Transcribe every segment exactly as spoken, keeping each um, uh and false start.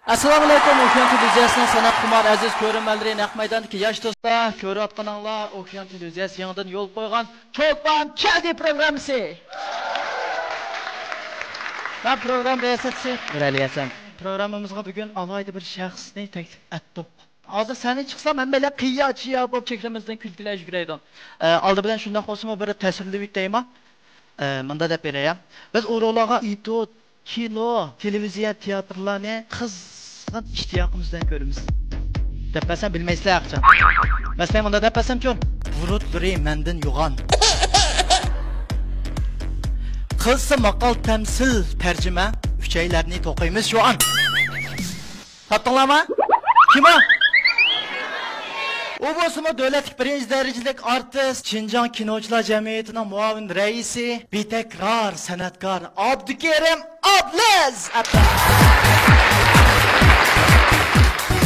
ئەسسالامۇئەلەيكۇم، ئوكيان تېلېۋىزىيەسىنىڭ سەنئەت خۇمار ئەزىز كۆرۈرمەنلىرى، نەق مەيداندىكى ياش دوستلار، كۆرۈۋاتقىنىڭلار ئوكيان تېلېۋىزىيەسى يېڭىدىن يولغا قويغان چولپان كەلدى پروگراممىسى. مەن پروگرامما رىياسەتچىسى نۇرئەلى ھەسەن. پروگراممىمىزغا بۈگۈن ئالاھىدە بىر شەخسنى تەكلىپ ئەتتۇق. ھازىر سەھنىگە چىقسام، ھەممەيلەن قىيا-چىيا بولۇپ، چېھرىمىزدىن كۈلكىلەر يۈگۈرەيدۇ. ئە، ئالدى بىلەن شۇنداق بولسىمۇ، بىر تەسۋىرلىۋېتەيما؟ ئە، مۇنداق دەپ بېرەي، ھە. بىز ئۇ روھلارغا ئېتيۇد، كىنو، تېلېۋىزىيە، تىياتىرلارنى قىزغىن ئىشتىياقىمىز بىلەن كۆرىمىز. دەپ بەرسەم بىلمەيسىلەر ئاخچا. مەسىلەن، مۇنداق دەپ بەرسەمچۇ؟ بۇرۇتلىرى مەندىن يوغان. قىلسا ماقال تەمسىل تەرجىمە، ئۈچەيلەرنى توقۇيمىز شۇ ئان. تاپتىڭلارمۇ؟ كىم ئۇ؟ ئۇ بولسىمۇ دۆلەتلىك بىرىنچى دەرىجىلىك ئارتىس، شىنجاڭ كىنوچىلار جەمئىيىتىنىڭ مۇئاۋىن رەئىسى، بىتەكرار سەنئەتكار ئابدۇكېرىم ئابلىز.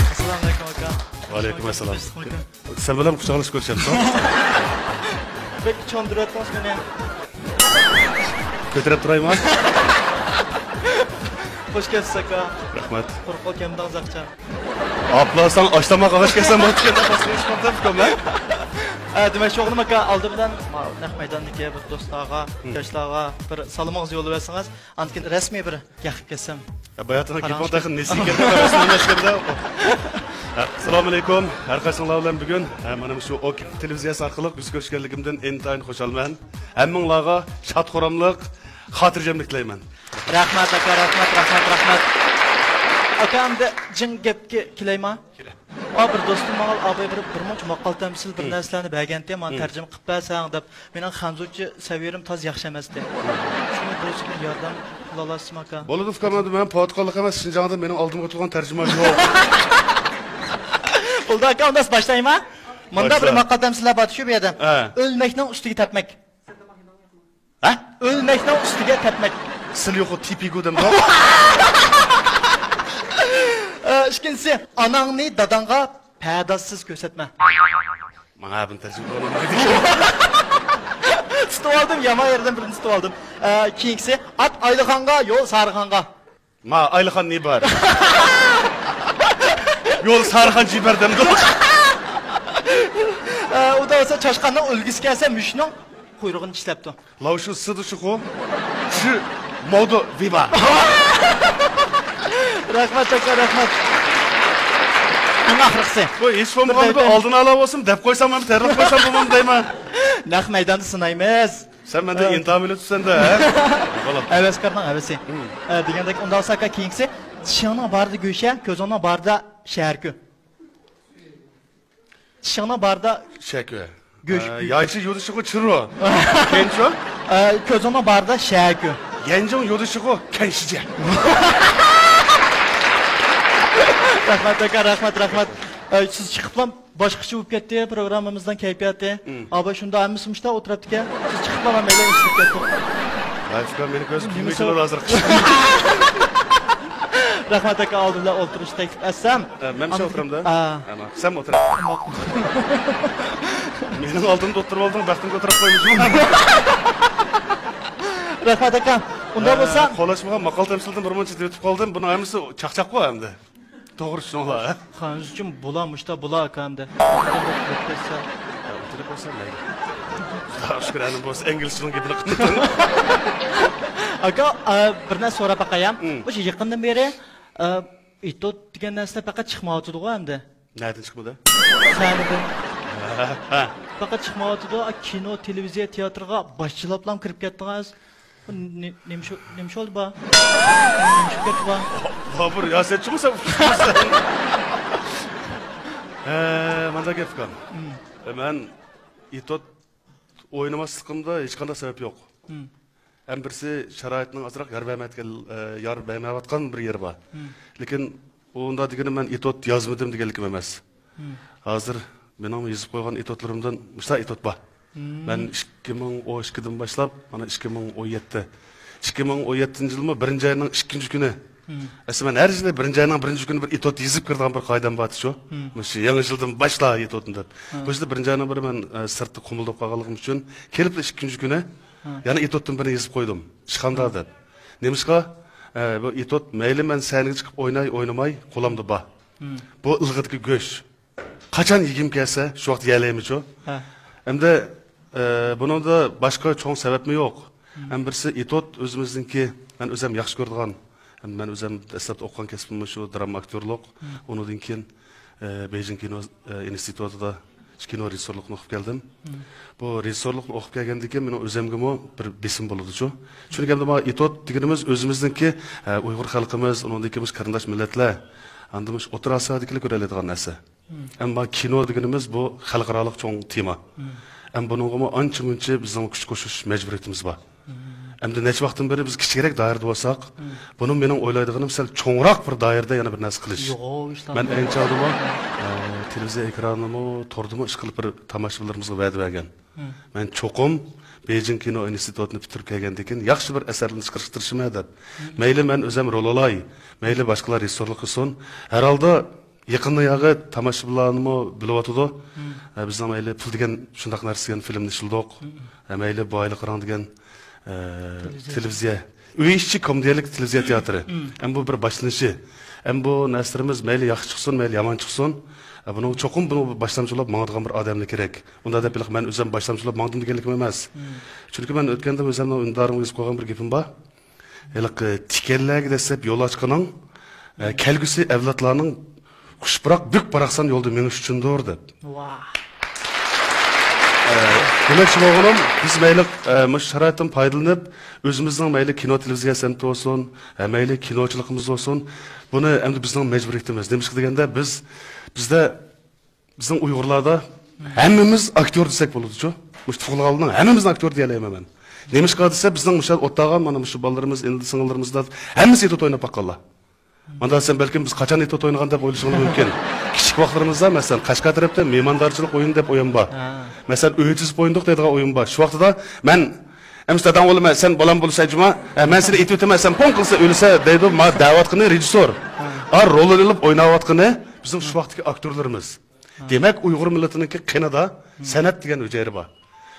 ئەسسالامۇئەلەيكۇم ئاكا. ۋەئەلەيكۇم ئەسسالام. سەن بىلەن قۇچاقلىشىپ كۆرۈشەمسەن؟ بەك چاندۇرۇۋەتتىڭىز مېنى. كۆتۈرۈپ تۇرايمۇ؟ خوش كەپسىز ئاكا. رەھمەت. قۇرۇق قول كەلمىدىڭىز ئاخچا. ئاپلا ساڭ ئاشتاماق ئاغاچ كەلسەم بولىدىكەن دەپ ئاسمىنى چىقىپ تەپكەن مەن. ئە، دېمەك، شوغلىم ئاكا، ئالدى بىلەن ما نەق مەيداندىكى بىر دوستلارغا، ياشلارغا بىر سالىمىڭىزنى يوللىۋەرسىڭىز، ئاندىن كېيىن رەسمىي بىر گەپ قىلسام. باياتىنىڭ گېپىڭ تېخى نېسى كەتمەي رەسمىيلەشكەندە. ئەسسالامۇئەلەيكۇم. ھەر قايسىڭلار بىلەن بۈگۈن، ھە، مانا مۇشۇ ئوك تېلېۋىزىيەسى ئارقىلىق يۈز كۆرۈشكەنلىكىمدىن ئىنتايىن خۇشالمەن. ھەممىڭلارغا شاد-خۇراملىق، خاتىرجەملىك تىلەيمەن. رەھمەت ئاكا، رەھمەت، رەھمەت، رەھمەت. ئاكا، ئەمدى جىڭ گەپكە كېلەيما؟ ئا، بىر دوستۇم ماڭا ئاباي بىر، بىر مۇنچە ماقال تەمسىل بىر نەرسىلەرنى بەرگەنتى، مانا تەرجىمە قىلىپ بەرسەڭ دەپ. مېنىڭ خەنزۇچە سەۋىيەم تازا ياخشى ئەمەستى. شۇڭا بولسا بىر ياردەم قىلالايسىزمۇ ئاكا؟ بولىدۇ ئۇكام، ئەمدى مەن پوۋاتقانلىق ئەمەس، شىنجاڭدا مېنىڭ ئالدىمغا ئولتۇرغان تەرجىمان يوق. بولدى ئاكا، ئۇنداق باشلايما؟ مۇندا بىر ماقال تەمسىللەر بار شۇ بۇ يەردە. ھە. ئۆلمەكنىڭ ئۈستىگە تەپمەك. ھە؟ ئۆلمەكنىڭ ئۈستىگە تەپمەك. سىلى يوق تېپىگۇ دەمدۇ؟ ئە، ئىككىنچىسى، ئاناڭنى داداڭغا پەردازسىز كۆرسەتمە. ماڭا بۇنى تەرجىمە قىلالمايدۇ. تۇتۇپ ئالدىم، يامان يەردىن بىرنى تۇتۇپ ئالدىم. ئە، كېيىنكىسى، ئات ئايلىخانغا، يول سارىخانغا. ما، ئايلىخان نېمە بار؟ يول سارىخان جىبەر دەمدۇ. ئە، ئۇدا بولسا چاشقاننىڭ ئۆلگۈسى كەلسە، مۈشۈكنىڭ قۇيرۇقىنى چىشلەپتۇ. لاۋشۇ سىدۇ شۇخۇ. شۇ مودا ۋىبا. رەھمەت، ئاكا، رەھمەت. ئەڭ ئاخىرقىسى. بۇ ھېچ بولمىغاندا بىر ئالدىن ئالا بولسۇن دەپ قويسام، مەن تەرلەپ قويسام بولمامدۇ دەيمەن. نەق مەيداندا سىنايمىز. سەن مەندە ئىنتىھا بىلىپ تۇرسەن-دە، ھە؟ ھەۋەسكارنىڭ ھەۋىسى. ئە، دېگەندەك، ئۇنداق بولسا ئاكا، كېيىنكىسى، چىشىڭنىڭ بارىدا گۆشە، كۆزۈڭنىڭ بارىدا شەھەركۈ. چىشىڭنىڭ بارىدا شەكۈ. گۆشكۈ. ئە، يايچى يۇدۇشىغۇ چىرۇ. كەنچۇ؟ ئە، كۆزۈڭنىڭ بارىدا شەكۈ. يەنجىڭ يۇدۇشىغۇ كەنشىجە. رەھمەت ئاكا، رەھمەت، رەھمەت. ئە، سىز چىقىپلا باشقىچە بولۇپ كەتتى، پروگراممىمىزنىڭ كەيپىياتى. ئاباي شۇنداق ھەممىسى مۇشتا ئولتۇراتتىكەن. سىز چىقىپلا مەن مەيلى ئىشلەپ كەتتىم. ۋاي ئۇكام، مېنى كۆرسە كۈلمىگىلى ھازىر. رەھمەت ئاكا، ئالدى بىلەن ئولتۇرۇش تەكلىپ ئەتسەم. ئە، مەن مۇشۇ ئولتۇرامدا؟ ئا. ئەمە، سەن ئولتۇر. مېنىڭ ئالدىمدا ئولتۇرۇپ ئالدىڭ، بەختىمگە ئولتۇرۇپ قويمىدىڭ. رەھمەت ئاكا. ئۇنداق بولسا، قولاشمىغان ماقال تەمسىلدىن بىر مۇنچە ئۆتۈپ قالدىم. بۇنىڭ ھەممىسى چاقچاققۇ ئەمدى. توغرا چۈشىنىڭلار. خەنزۇچۇم بۇلا مۇشتا بۇلا ئاكا ئەمدى. ئۇچۇرۇپ بولسا مەيلى. خۇداغا شۈكۈر، ئەنە بولسا ئىنگلىزچىنىڭ گېپىنى قىلدىڭ. ئاكا، ئا، بىر نەرسە سوراپ باقاي. مۇشۇ يېقىندىن بېرى، ئا، ئېتوت دېگەن نەرسىلەر پەقەت چىقمايۋاتىدىغۇ ئەمدى. نەدىن چىقمىدى؟ سەھنىدىن. ھە، ھە. پەقەت چىقمايۋاتىدۇ. ئا، كىنو، تېلېۋىزىيە، تېئاتىرغا باشچىلاپلام كىرىپ كەتتىڭىز. نېمە شۇ، نېمە شۇ بولدى با؟ نېمە شۇ گەپ با؟ بابۇر، يا سەن چوڭ سەن. ھە، مانداق گەپ ئۇكام. مەن ئېتوت ئوينىماسلىقىمدا ھېچقانداق سەۋەب يوق. ھەم بىرسى شارائىتنىڭ ئازراق يار بەرمەيۋاتقان، يار بەرمەيۋاتقان بىر يېرى بار. لېكىن ئۇنداق دېگىنىم مەن ئېتوت يازمىدىم دېگەنلىكىم ئەمەس. ھازىر مېنىڭ يېزىپ قويغان ئېتوتلىرىمدىن مۇشۇنداق ئېتوت بار. مەن ئىككى مىڭ ئون ئىككىدىن باشلاپ، مانا، ئىككى مىڭ ئون يەتتە. ئىككى مىڭ ئون يەتتىنچى يىلمۇ بىرىنچى ئاينىڭ ئىككىنچى كۈنى. ئەسلى مەن ھەر يىلى بىرىنچى ئاينىڭ بىرىنچى كۈنى بىر ئېتوت يېزىپ كىرىدىغان بىر قائىدەم بار شۇ. مۇشۇ يېڭى يىلدىن باشلا ئېتوتنى دەپ. بۇ يىلدا بىرىنچى ئاينىڭ بىرى مەن، ئە، سىرتتا قۇمۇلداپ قالغانلىقىم ئۈچۈن كېلىپلا ئىككىنچى كۈنى يەنە ئېتوتتىن بىرنى يېزىپ قويدۇم. ئىشخانىدا دەپ. نېمىشقا؟ ئە، بۇ ئېتوت، مەيلى مەن سەھنىگە چىقىپ ئويناي، ئوينىماي، قولامدا بار. بۇ ئىلغىدىكى گۆش. قاچان يېگۈم كەلسە، شۇ ۋاقىت يېيەلەيمىچۇ؟ ئەمدى، ئە، بۇنىڭدا باشقا چوڭ سەۋەبمۇ يوق. ھەم بىرسى ئېتوت ئۆزىمىزنىڭكى، مەن ئۆزۈم ياخشى كۆرىدىغان، ھەم مەن ئۆزۈم دەسلەپتە ئوقۇغان كەسپىممۇ شۇ دراما ئاكتيورلۇق. ئۇنىڭدىن كېيىن، ئە، بېيجىڭ كىنو، ئە، ئىنستىتۇتىدا كىنو رېژىسسورلۇقىنى ئوقۇپ كەلدىم. بۇ رېژىسسورلۇقنى ئوقۇپ كەلگەندىن كېيىن مېنىڭ ئۆزۈمگىمۇ بىر بېسىم بولىدۇچۇ. چۈنكى ئەمدى مانا ئېتوت دېگىنىمىز ئۆزىمىزنىڭكى، ئە، ئۇيغۇر خەلقىمىز، ئۇنىڭدىن كېيىن مۇشۇ قېرىنداش مىللەتلەر، ئاندىن مۇشۇ ئوتتۇرا ئاسىيادىكىلەر كۆرەلەيدىغان نەرسە. ئەمما كىنو دېگىنىمىز بۇ خەلقئارالىق چوڭ تېما. ئەمما بۇنىڭغىمۇ ئانچە مۇنچە بىزنىڭ كۈچ قوشۇش مەجبۇرىيىتىمىز بار. ئەمدى نەچچە ۋاقىتتىن بېرى بىز كىچىكرەك دائىرىدە بولساق، بۇنى مېنىڭ ئويلايدىغىنىم سەل چوڭراق بىر دائىرىدە يەنە بىر نەرسە قىلىش. يوق، ئىشلار مەن بار. ئەينى چاغدىمۇ، ئە، تېلېۋىزىيە ئېكرانىمۇ، توردىمۇ ئىشقىلىپ بىر تاماشىبىنلىرىمىزغا ۋەدە بەرگەن. مەن چوقۇم بېيجىڭ كىنو ئىنستىتۇتىنى پۈتتۈرۈپ كەلگەندىن كېيىن ياخشى بىر ئەسەرلەرنى چىقىرىشقا تىرىشىمەن دەپ. مەيلى مەن ئۆزۈم رول ئالاي، مەيلى باشقىلار رېژىسسورلۇق قىلسۇن. ھەر ھالدا يېقىندا ياغى تاماشىبىنلارنىمۇ بىلىۋاتىدۇ. ئە، بىزنىڭ مەيلى پۇل دېگەن شۇنداق نەرسە دېگەن فىلىمنى ئىشلىدۇق. ئە، مەيلى بايلىق راڭ دېگەن، ئە، تېلېۋىزىيە. تېلېۋىزىيە. ئۆي ئىچى كومېدىيەلىك تېلېۋىزىيە تىياتىرى. ئەم بۇ بىر باشلىنىشى. ئەم بۇ نەرسىلىرىمىز مەيلى ياخشى چىقسۇن، مەيلى يامان چىقسۇن. ئە، بۇنىڭ چوقۇم بۇنىڭ باشلامچى بولۇپ ماڭىدىغان بىر ئادەملەر كېرەك. ئۇنداق دەپ ھېلىقى مەن ئۆزۈم باشلامچى بولۇپ ماڭدىم دېگەنلىكىم ئەمەس. چۈنكى مەن ئۆتكەندە ئۆزۈمنىڭ ئۈندىدارىمغا يېزىپ قويغان بىر گېپىم بار. ھېلىقى تىكەنلەرگە دەسسەپ يول ئاچقىنىڭ، ئە، كەلگۈسى ئەۋلادلارنىڭ خۇش پۇراق، بۈك پاراقسان يولدا مېڭىش ئۈچۈندۇر، دەپ. ۋاھ. ئە، دېمەكچى بولغىنىم، بىز مەيلى، ئە، مۇشۇ شارائىتتىن پايدىلىنىپ، ئۆزىمىزنىڭ مەيلى كىنو تېلېۋىزىيە سەنئىتى بولسۇن، ئە، مەيلى كىنوچىلىقىمىز بولسۇن، بۇنى ئەمدى بىزنىڭ مەجبۇرىيىتىمىز. نېمىشقا دېگەندە، بىز، بىزدە بىزنىڭ ئۇيغۇرلاردا ھەممىمىز ئاكتيور دېسەك بولىدۇچۇ؟ مۇشۇ تۇغۇلغانلارنىڭ ھەممىمىزنى ئاكتيور دېيەلەيمەن مەن. نېمىشقا دېسە، بىزنىڭ مۇشۇ ئولتۇرغان مانا مۇشۇ بالىلىرىمىز، ئىنىلىرىمىز، سىڭىللىرىمىز ھەممىسى ئېتوت ئويناپ باققانلار. مانا دېسەم، بەلكىم بىز قاچان ئېتوت ئوينىغان دەپ ئويلىشىڭلار مۇمكىن. كىچىك ۋاقىتلىرىمىزدا، مەسىلەن، قەشقەر تەرەپتە مېھماندارچىلىق ئويۇنى دەپ ئويۇن بار. مەسىلەن، ئۆي تىزىپ ئوينىدۇق دەيدىغان ئويۇن بار. شۇ ۋاقتىدا مەن، ئەمىسە داداڭ بولىمەن، سەن بالام بولىسەن جۇما، ھە، مەن سېنى ئېتىۋېتىمەن، سەن پوڭ قىلسا ئۆلىسە دەيدۇ، ما دەۋاتقىنى رېژىسسور. ئا، رولىنى ئېلىپ ئويناۋاتقىنى بىزنىڭ شۇ ۋاقىتتىكى ئاكتيورلىرىمىز. دېمەك، ئۇيغۇر مىللىتىنىڭكى قېنىدا سەنئەت دېگەن ھۈجەيرە بار.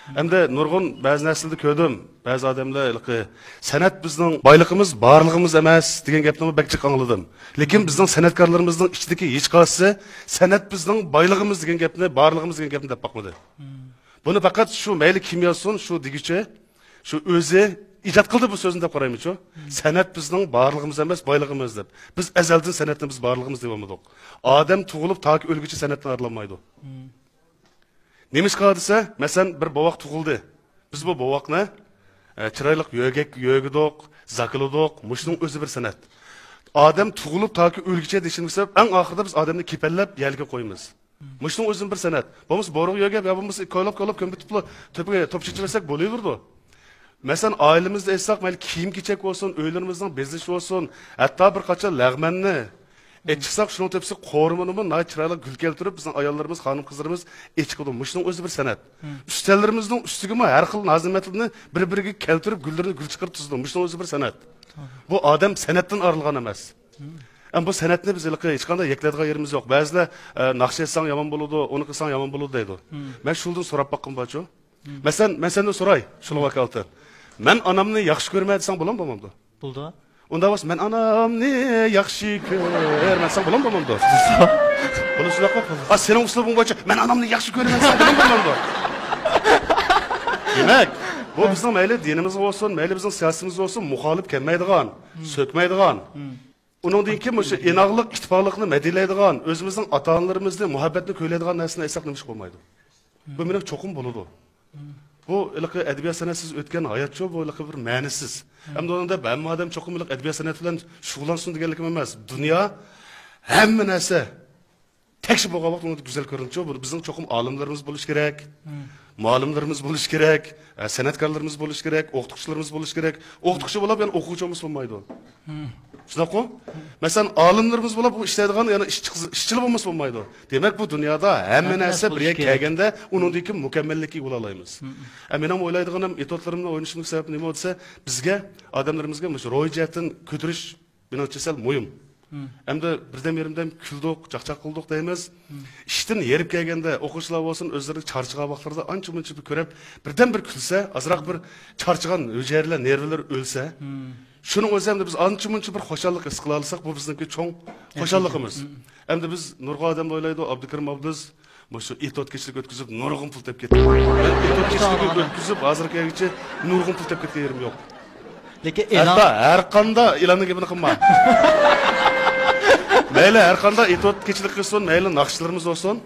ئەمدى نۇرغۇن بەزى نەرسىلەردە كۆردۈم، بەزى ئادەملەر ھېلىقى، سەنئەت بىزنىڭ بايلىقىمىز، بارلىقىمىز ئەمەس دېگەن گەپنىمۇ بەك جىق ئاڭلىدىم. لېكىن بىزنىڭ سەنئەتكارلىرىمىزنىڭ ئىچىدىكى ھېچقايسىسى سەنئەت بىزنىڭ بايلىقىمىز دېگەن گەپنى، بارلىقىمىز دېگەن گەپنى دەپ باقمىدى. بۇنى پەقەت شۇ مەيلى كىم يازسۇن، شۇ دېگۈچى، شۇ ئۆزى ئىجاد قىلدى بۇ سۆزنى دەپ قارايمىچۇ؟ سەنئەت بىزنىڭ بارلىقىمىز ئەمەس، بايلىقىمىز دەپ. بىز ئەزەلدىن سەنئەتنى بىز بارلىقىمىز دەپ ئالمىدۇق. ئادەم تۇغۇلۇپ تاكى ئۆلگۈچە سەنئەتتىن ئايرىلالمايدۇ. نېمىشقا دېسە، مەسىلەن، بىر بوۋاق تۇغۇلدى. بىز بۇ بوۋاقنى، ئە، چىرايلىق يۆگەك يۆگىدۇق، زاكىلىدۇق. مۇشۇنىڭ ئۆزى بىر سەنئەت. ئادەم تۇغۇلۇپ تاكى ئۆلگۈچە دېيىشىمىز سەۋەب، ئەڭ ئاخىرىدا بىز ئادەمنى كېپەنلەپ يەرلىككە قويىمىز. مۇشۇنىڭ ئۆزىمۇ بىر سەنئەت. بولمىسا بورىغا يۆگەپ، يا بولمىسا كويلاپ، كويلاپ كۆمۈپ تۇپلا تۆپىگە توپ چېچىۋەتسەك بولۇۋېرىدۇ. مەسىلەن، ئائىلىمىزدە ئېيتساق، مەيلى كىيىم-كېچەك بولسۇن، ئۆيلىرىمىزنىڭ بېزىلىشى بولسۇن، ھەتتا بىر قاچان لەغمەننى ئېچىقساق، شۇنىڭ تۆپىسىگە قورۇمىنىمۇ ناھايىتى چىرايلىق گۈل كەلتۈرۈپ، بىزنىڭ ئاياللىرىمىز، خانىم-قىزلىرىمىز ئېچىقىدۇ. مۇشۇنىڭ ئۆزى بىر سەنئەت. ئۈستەللىرىمىزنىڭ ئۈستىگىمۇ ھەر خىل نازۇنەتلىرىنى بىر-بىرىگە كەلتۈرۈپ، گۈللىرىنى گۈل چىقىرىپ تىزىدۇ. مۇشۇنىڭ ئۆزى بىر سەنئەت. بۇ ئادەم سەنئەتتىن ئايرىلغان ئەمەس. ئەمما بۇ سەنئەتنى بىز ھېلىقى ھېچقانداق يەكلەيدىغان يېرىمىز يوق. بەزىلەر، ئە، ناخشا ئېيتساڭ يامان بولىدۇ، ئۇنى قىلساڭ يامان بولىدۇ دەيدۇ. مەن شۇلدىن سوراپ باققىنىم بارچۇ. مەسىلەن، مەن سەندىن سوراي، شۇنىڭغا ۋاكالىتەن. مەن ئانامنى ياخشى كۆرىمەن دېسەڭ بولامدۇ، بولمامدۇ؟ بولىدۇ. ئۇنداق بولسا، مەن ئانامنى ياخشى كۆرىمەن دېسەڭ بولامدۇ، بولمامدۇ؟ بولىدۇ. شۇنداقمۇ؟ ئا، سېنىڭ ئۇسلۇبۇڭ بويىچە مەن ئانامنى ياخشى كۆرىمەن دېسەڭ بولامدۇ، بولمامدۇ؟ دېمەك، بۇ بىزنىڭ مەيلى دىنىمىزغا بولسۇن، مەيلى بىزنىڭ سىياسىيىتىمىزگە بولسۇن، مۇخالىپ كەلمەيدىغان، سۆكمەيدىغان. ئۇنىڭدىن كېيىن مۇشۇ ئىناقلىق، ئىتتىپاقلىقنى مەدھىيەلەيدىغان، ئۆزىمىزنىڭ ئاتا-ئانىلىرىمىزنى، مۇھەببەتنى كۆيلەيدىغان نەرسىنى ئېيتساق نېمىشقا بولمايدۇ؟ بۇ مېنىڭ چوقۇم بولىدۇ. بۇ ھېلىقى ئەدەبىيات سەنئەت سىز ئۆتكەن ھاياتچۇ، بۇ ھېلىقى بىر مەنىسىز. ئەمدى ئۇنىڭدا ھەممە ئادەم چوقۇم ھېلىقى ئەدەبىيات سەنئەت بىلەن شۇغۇللانسۇن دېگەنلىكىم ئەمەس. دۇنيا ھەممە نەرسە تەكشى بولغان ۋاقىتتا ئۇنىڭدا گۈزەل كۆرۈنىدۇ. بۇ بىزنىڭ چوقۇم ئالىملىرىمىز بولۇشى كېرەك، مۇئەللىملىرىمىز بولۇشى كېرەك، ئە، سەنئەتكارلىرىمىز بولۇشى كېرەك، ئوقۇتقۇچىلىرىمىز بولۇشى كېرەك. ئوقۇتقۇچى بولۇپ يەنە ئوقۇغۇچى بولمىسا بولمايدۇ. شۇنداققۇ؟ مەسىلەن، ئالىملىرىمىز بولۇپ بۇ ئىشلەيدىغان يەنە ئىشچى-، ئىشچىلار بولمىسا بولمايدۇ. دېمەك، بۇ دۇنيادا ھەممە نەرسە بىر يەرگە كەلگەندە ئۇنىڭدىن كېيىن مۇكەممەللىككە ئىگە بولالايمىز. ئە، مېنىڭ ئويلايدىغىنىم، ئېتوتلىرىمنى ئوينىشىمدىكى سەۋەب نېمە دېسە، بىزگە، ئادەملىرىمىزگە مۇشۇ روھىي جەھەتتىن كۆتۈرۈش مېنىڭچە سەل مۇھىم. ئەمدى بىردەم يېرىمدەم كۈلدۇق، چاقچاق قىلدۇق دەيمىز. ئىشتىن ھېرىپ كەلگەندە ئوقۇغۇچىلار بولسۇن، ئۆزلىرى چارچىغان ۋاقىتلىرىدا ئانچە مۇنچە بىر كۆرۈپ، بىردەم بىر كۈلسە، ئازراق بىر چارچىغان ھۈجەيرىلەر، نېرۋىلىرى ئۆلسە، شۇنىڭ ئۆزى ئەمدى بىز ئانچە-مۇنچە بىر خۇشاللىق ھېس قىلالىساق، بۇ بىزنىڭكى چوڭ خۇشاللىقىمىز. ئەمدى بىز نۇرغۇن ئادەم ئويلايدۇ، ئابدۇكېرىم ئابلىز مۇشۇ ئېتوت كېچىلىك ئۆتكۈزۈپ نۇرغۇن پۇل تېپىپ كەتتى. مەن ئېتوت كېچىلىكى ئۆتكۈزۈپ ھازىرغا كەلگۈچە نۇرغۇن پۇل تېپىپ كەتكەن يېرىم يوق. لېكىن ئېلان، ھەتتا ھەر قانداق ئېلاننىڭ گېپىنى قىلما. مەيلى، ھەر قانداق ئېتوت كېچىلىك قىلسۇن، مەيلى ناخشىلىرىمىز بولسۇن،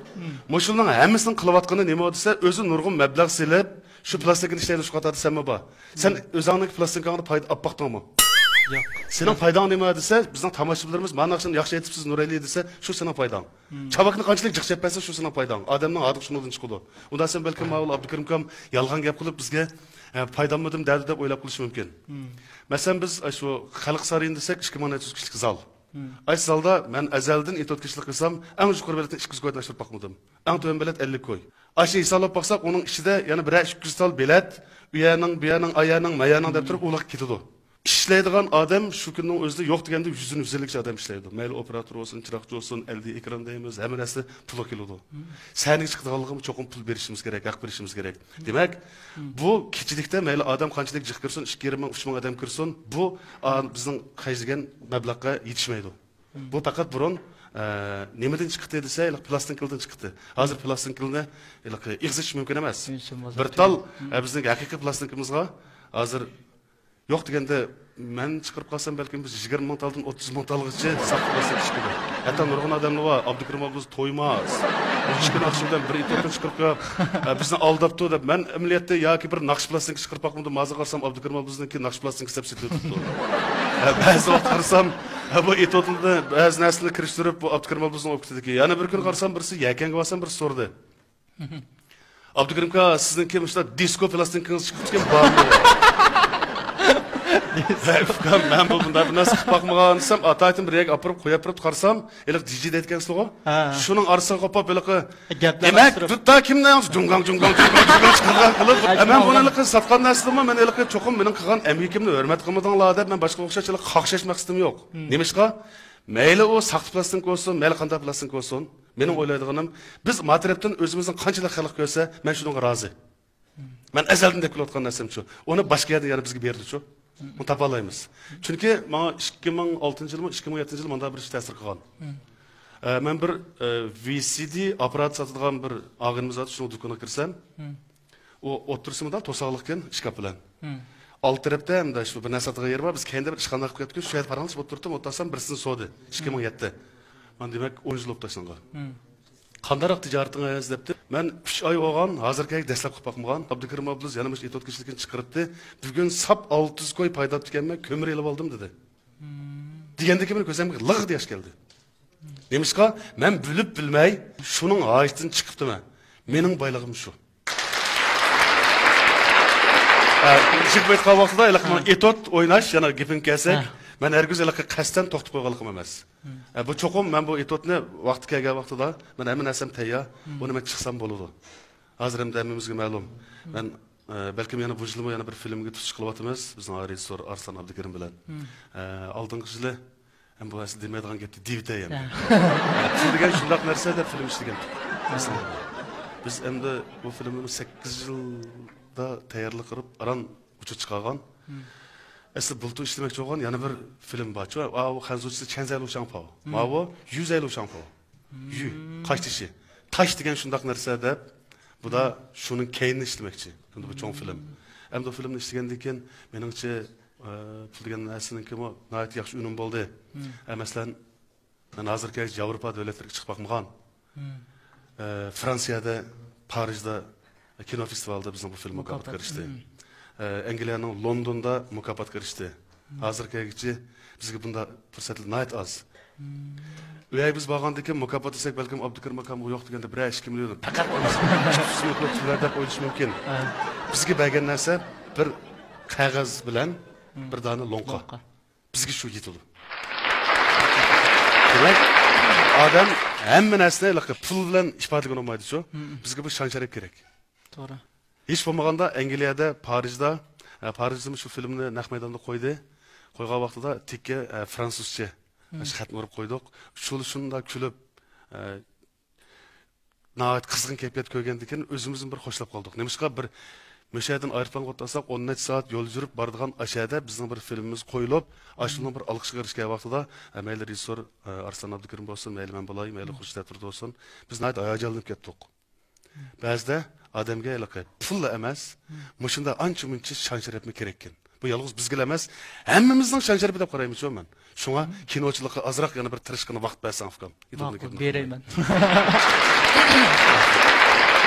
مۇشۇلارنىڭ ھەممىسىنىڭ قىلىۋاتقىنى نېمە دېسە، ئۆزى نۇرغۇن مەبلەغ سېلىپ، شۇ پىلاستىنكىنى ئىشلەيدۇ، شۇ قاتاردا سەنمۇ بار. سەن ئۆزۈڭنىڭ پىلاستىنكاڭدا پايدا ئاپ باقتىڭمۇ؟ ياق. سېنىڭ پايداڭ نېمە دېسە، بىزنىڭ تاماشىبىنلىرىمىز، مانا ناخشىنى ياخشى ئېيتىپسىز، نۇرئەلى دېسە، شۇ سېنىڭ پايداڭ. چاۋاكنى قانچىلىك جىق چەپ بەرسە، شۇ سېنىڭ پايداڭ. ئادەمنىڭ ھاردۇق شۇنىڭدىن چىقىدۇ. ئۇندا سەن بەلكىم ماۋۇ ئابدۇكېرىم ئاكام يالغان گەپ قىلىپ، بىزگە، ئە، پايداممىدىم دەدى دەپ ئويلاپ قېلىشى مۇمكىن. مەسىلەن، بىز، ئە، شۇ خەلق سارىيىنى دېسەك، ئىككى مىڭ نەچچە يۈز كىشىلىك زال. ئايسى زالدا مەن ئەزەلدىن ئېتوت كېچىلىك قىلسام، ئەڭ يۇقىرى بېلەتنى ئىككى يۈز كويدىن ئاشۇرۇپ باقمىدىم. ئەڭ تۆۋەن بېلەت ئەللىك كوي. ئاشۇ ھېسابلاپ باقساق، ئۇنىڭ ئىچىدە يەنە بىرەر ئىككى يۈز تال بېلەت، ئۇ يەرنىڭ، بۇ يەرنىڭ، ئا يەرنىڭ، ما يەرنىڭ دەپ تۇرۇپ، ئۇلارغا كېتىدۇ. ئىشلەيدىغان ئادەم شۇ كۈننىڭ ئۆزىدە يوق دېگەندە يۈز يۈز ئەللىكچە ئادەم ئىشلەيدۇ. مەيلى ئوپېراتور بولسۇن، چىراغچى بولسۇن، ئەل ئېدى ئېكران دەيمىز، ھەممە نەرسە پۇلغا كېلىدۇ. سەھنىگە چىقىدىغانلىقىمۇ چوقۇم پۇل بېرىشىمىز كېرەك، ھەق بېرىشىمىز كېرەك. دېمەك، بۇ كېچىلىكتە مەيلى ئادەم قانچىلىك جىق كىرسۇن، ئىككى يېرىم مىڭ، ئۈچ مىڭ ئادەم كىرسۇن، بۇ، ئا، بىزنىڭ خەجلىگەن مەبلەغقە يېتىشمەيدۇ. بۇ پەقەت بۇرۇن، ئە، نېمىدىن چىقتى دېسە، ھېلىقى پىلاستىنكىلىدىن چىقتى. ھازىر پىلاستىنكىلنى ھېلىقى ئېغىز ئېچىش مۇمكىن ئەمەس. بىر تال، ئە، بىزنىڭ ھەقىقىي پىلاستىنكىمىزغا ھازىر يوق دېگەندە، مەن چىقىرىپ قالسام، بەلكىم بىز يىگىرمە مىڭ تالدىن ئوتتۇز مىڭ تالغىچە ساختا پىلاستىنكا چىقىدۇ. ھەتتا نۇرغۇن ئادەملەر بار، ئابدۇكېرىم ئابلىز تويماس. ئىككى كۈن ئاخشىمىدىن بىر ئېتوتنى چىقىرىپ قويۇپ، ئە، بىزنى ئالداپتۇ دەپ، مەن ئەمەلىيەتتە ياكى بىر ناخشا پىلاستىنكا چىقىرىپ باقمىدىم، ھازىر قارىسام ئابدۇكېرىم ئابلىزنىڭكى ناخشا پىلاستىنكىسى دەپ سېتىلىۋېتىپتۇ. ئە، بەزى ۋاقىت قارىسام، ئە، بۇ ئېتوتلىرىدا بەزى نەرسىلەرنى كىرىشتۈرۈپ، بۇ ئابدۇكېرىم ئابلىزنىڭ ئوكتىدىكى. يەنە بىر كۈنى قارىسام، بىرسى يەكەنگە بارسام، بىرسى سورىدى. ئابدۇكېرىم ئاكا، سىزنىڭكى مۇشۇنداق دىسكو پىلاستىنكىڭىز چىقىپتىكەن، بارمۇ؟ ھەي ئۇكام، مەن بۇ بۇنداق بىر نەرسە قىلىپ باقمىغان دېسەم، ئاتايتىن بىر يەرگە ئاپىرىپ قويۇپ بېرىپتۇ، قارىسام، ھېلىقى دىجې دەيدىكەنسىزغۇ؟ ھە، ھە. شۇنىڭ ئارىسىغا قوپۇپ ھېلىقى، گەپلەر دېمەك، باشلىدى. دۇتتا كىمنىڭ جۇڭگاڭ، جۇڭگاڭ، جۇڭگاڭ، جۇڭگاڭ چىقىدىغان قىلىپ، ھە، مەن بۇنى ھېلىقى ساتقان نەرسىدىنمۇ، مەن ھېلىقى چوقۇم مېنىڭ قىلغان ئەمگىكىمنى ھۆرمەت قىلمىدىڭلار دەپ، مەن باشقىغا ئوخشاش ھېلىقى قاقشاش مەقسىتىم يوق. نېمىشقا؟ مەيلى ئۇ ساختا پىلاستىنكا بولسۇن، مەيلى قانداق پىلاستىنكا بولسۇن، مېنىڭ ئويلايدىغىنىم، بىز ما تەرەپتىن ئۆزىمىزنىڭ قانچىلىك خەلق كۆرسە، مەن شۇنىڭغا رازى. مەن ئەزەلدىن دەپ كېلىۋاتقان نەرسەم شۇ. ئۇنى باشقا يەردە يەنە بىزگە بېرىدۇ شۇ. ئۇنى تاپالايمىز. چۈنكى ماڭا ئىككى مىڭ ئالتىنچى يىلمۇ، ئىككى مىڭ يەتتىنچى يىل مانداق بىر ئىش تەسىر قىلغان. ئە، مەن بىر، ئە، ۋى سى دى ئاپپارات ساتىدىغان بىر ئاغىنىمىز بار، شۇنىڭ دۇكىنىغا كىرسەم، ئۇ ئوتتۇرىسى مۇنداق توساقلىقكەن ئىشكاپ بىلەن. ئالدى تەرەپتە ھەمدە شۇ بىر نەرسە ساتىدىغان يېرى بار. بىز كەينىدە بىر ئىشخانىغا كىرىپ كەتتۇق. شۇ يەردە پاراڭلىشىپ ئولتۇرۇپتۇم. ئولتۇرسام بىرسىنى سورىدى. ئىككى مىڭ يەتتە. مانا دېمەك ئون يىل بولۇپتۇ ئاشۇنىڭغا. قانداقراق تىجارىتىڭىز دەپتۇ. مەن ئۈچ ئاي بولغان، ھازىرغا كەلگۈ دەسلەپ قىلىپ باقمىغان. ئابدۇكېرىم ئابلىز يەنە مۇشۇ ئېتوت كېچىلىكىنى چىقىرتتى. بۈگۈن ساپ ئالتە يۈز كوي پايدا تاپتىكەنمەن، كۆمۈر ئېلىپ ئالدىم دېدى. دېگەندىن كېيىن مېنىڭ كۆزۈمگە لىغ دېگەن ياش كەلدى. نېمىشقا؟ مەن بىلىپ بىلمەي شۇنىڭ ھاجىتىدىن چىقىپتىمەن. مېنىڭ بايلىقىم شۇ. ئە، جىق ئېيتقان ۋاقتىدا ھېلىقى مانا ئېتوت ئويناش، يەنە گېپىڭگە كەلسەك، مەن ھەرگىز ھېلىقى قەستەن توختىتىپ قويغانلىقىم ئەمەس. ئە، بۇ چوقۇم مەن بۇ ئېتوتنى ۋاقتى كەلگەن ۋاقتىدا، مەن ھەممە نەرسەم تەييار، ئۇنى مەن چىقسام بولىدۇ. ھازىر ئەمدى ھەممىمىزگە مەلۇم. مەن، ئە، بەلكىم يەنە بۇ يىلمۇ يەنە بىر فىلىمگە تۇتۇش قىلىۋاتىمىز، بىزنىڭ رېژىسسور ئارسلان ئابدۇكېرىم بىلەن. ئە، ئالدىنقى يىلى ھەم بۇ ئەسلى دېمەيدىغان گەپتە دېۋىتەي ئەمدى. پۇل دېگەن شۇنداق نەرسە دەپ فىلىم ئىشلىگەن. بىز ئەمدى بۇ فىلىمنى سەككىز يىلدا تەييارلىق قىلىپ، ئاران ئۇچۇر چىقارغان. ئەسلى بۇلتۇر ئىشلىمەكچى بولغان يەنە بىر فىلىم بارچۇ. ئاۋۇ خەنزۇچىسى چەنزەي لۇشاڭپاۋ. ماۋۇ يۈزەي لۇشاڭپاۋ. يۈ، قاشتېشى. تاش دېگەن شۇنداق نەرسە دەپ، بۇ دا شۇنىڭ كەينىنى ئىشلىمەكچى. ئەمدى بۇ چوڭ فىلىم. ئەمدى بۇ فىلىمنى ئىشلىگەندىن كېيىن، مېنىڭچە، ئە، پۇل دېگەن نەرسىنىڭكىمۇ ناھايىتى ياخشى ئۈنۈم بولدى. ئە، مەسىلەن، مەن ھازىرغىچە ياۋروپا دۆلەتلىرىگە چىقىپ باقمىغان. ئە، فرانسىيەدە، پارىژدا كىنو فېستىۋالىدا بىزنىڭ بۇ فىلىم مۇكاپاتقا ئېرىشتى. ئە، ئەنگلىيەنىڭ لوندوندا مۇكاپاتقا ئېرىشتى. ھازىرغا كەلگۈچە بىزگە بۇنداق پۇرسەتلەر ناھايىتى ئاز. ئۇ يەرگە بىز بارغاندىن كېيىن مۇكاپات دېسەك، بەلكىم ئابدۇكېرىم ئاكامغا يوق دېگەندە بىرەر ئىككى مىليون پەقەت تۈزۈملۈك تۆلەر دەپ ئويلىشى مۇمكىن. بىزگە بەرگەن نەرسە بىر قەغەز بىلەن بىر دانە لوڭقا. بىزگە شۇ يېتىدۇ. دېمەك، ئادەم ھەممە نەرسىنى ھېلىقى پۇل بىلەن ئىپادىلىگىلى بولمايدۇ شۇ. بىزگە بۇ شان-شەرەپ كېرەك. توغرا. ھېچ بولمىغاندا ئەنگلىيەدە، پارىژدا، ئە، پارىژدىمۇ شۇ فىلىمنى نەق مەيداندا قويدى. قويغان ۋاقتىدا تىككە، ئە، فرانسۇزچە شۇ خەتنى ئۇرۇپ قويدۇق. شۇ شۇنداق كۈلۈپ، ئە، ناھايىتى قىزغىن كەيپىيات كۆرگەندىن كېيىن ئۆزىمىزمۇ بىر خوشلاپ قالدۇق. نېمىشقا بىر مۇشۇ يەردىن ئايروپىلانغا ئولتۇرساق، ئون نەچچە سائەت يول يۈرۈپ بارىدىغان ئاشۇ يەردە بىزنىڭ بىر فىلىمىمىز قويۇلۇپ، ئاشۇنىڭ بىر ئالقىشقا ئېرىشكەن ۋاقتىدا، ئە، مەيلى رېژىسسور، ئە، ئارسلان ئابدۇكېرىم بولسۇن، مەيلى مەن بولاي، مەيلى خۇرشىت ئەتىرى بولسۇن، بىز ناھايىتى ھاياجانلىنىپ كەتتۇق. بەزىدە ئادەمگە ھېلىقى پۇللا ئەمەس، مۇشۇنداق ئانچە-مۇنچە شان-شەرەپمۇ كېرەككەن. بۇ يالغۇز بىزگىلا ئەمەس، ھەممىمىزنىڭ شان-شەرىپى دەپ قارايمىزچۇ مەن. شۇڭا كىنوچىلىققا ئازراق يەنە بىر تىرىشقىنە ۋاقىت بەرسەڭ، ئۇكام. ماقۇل، بېرەيمەن.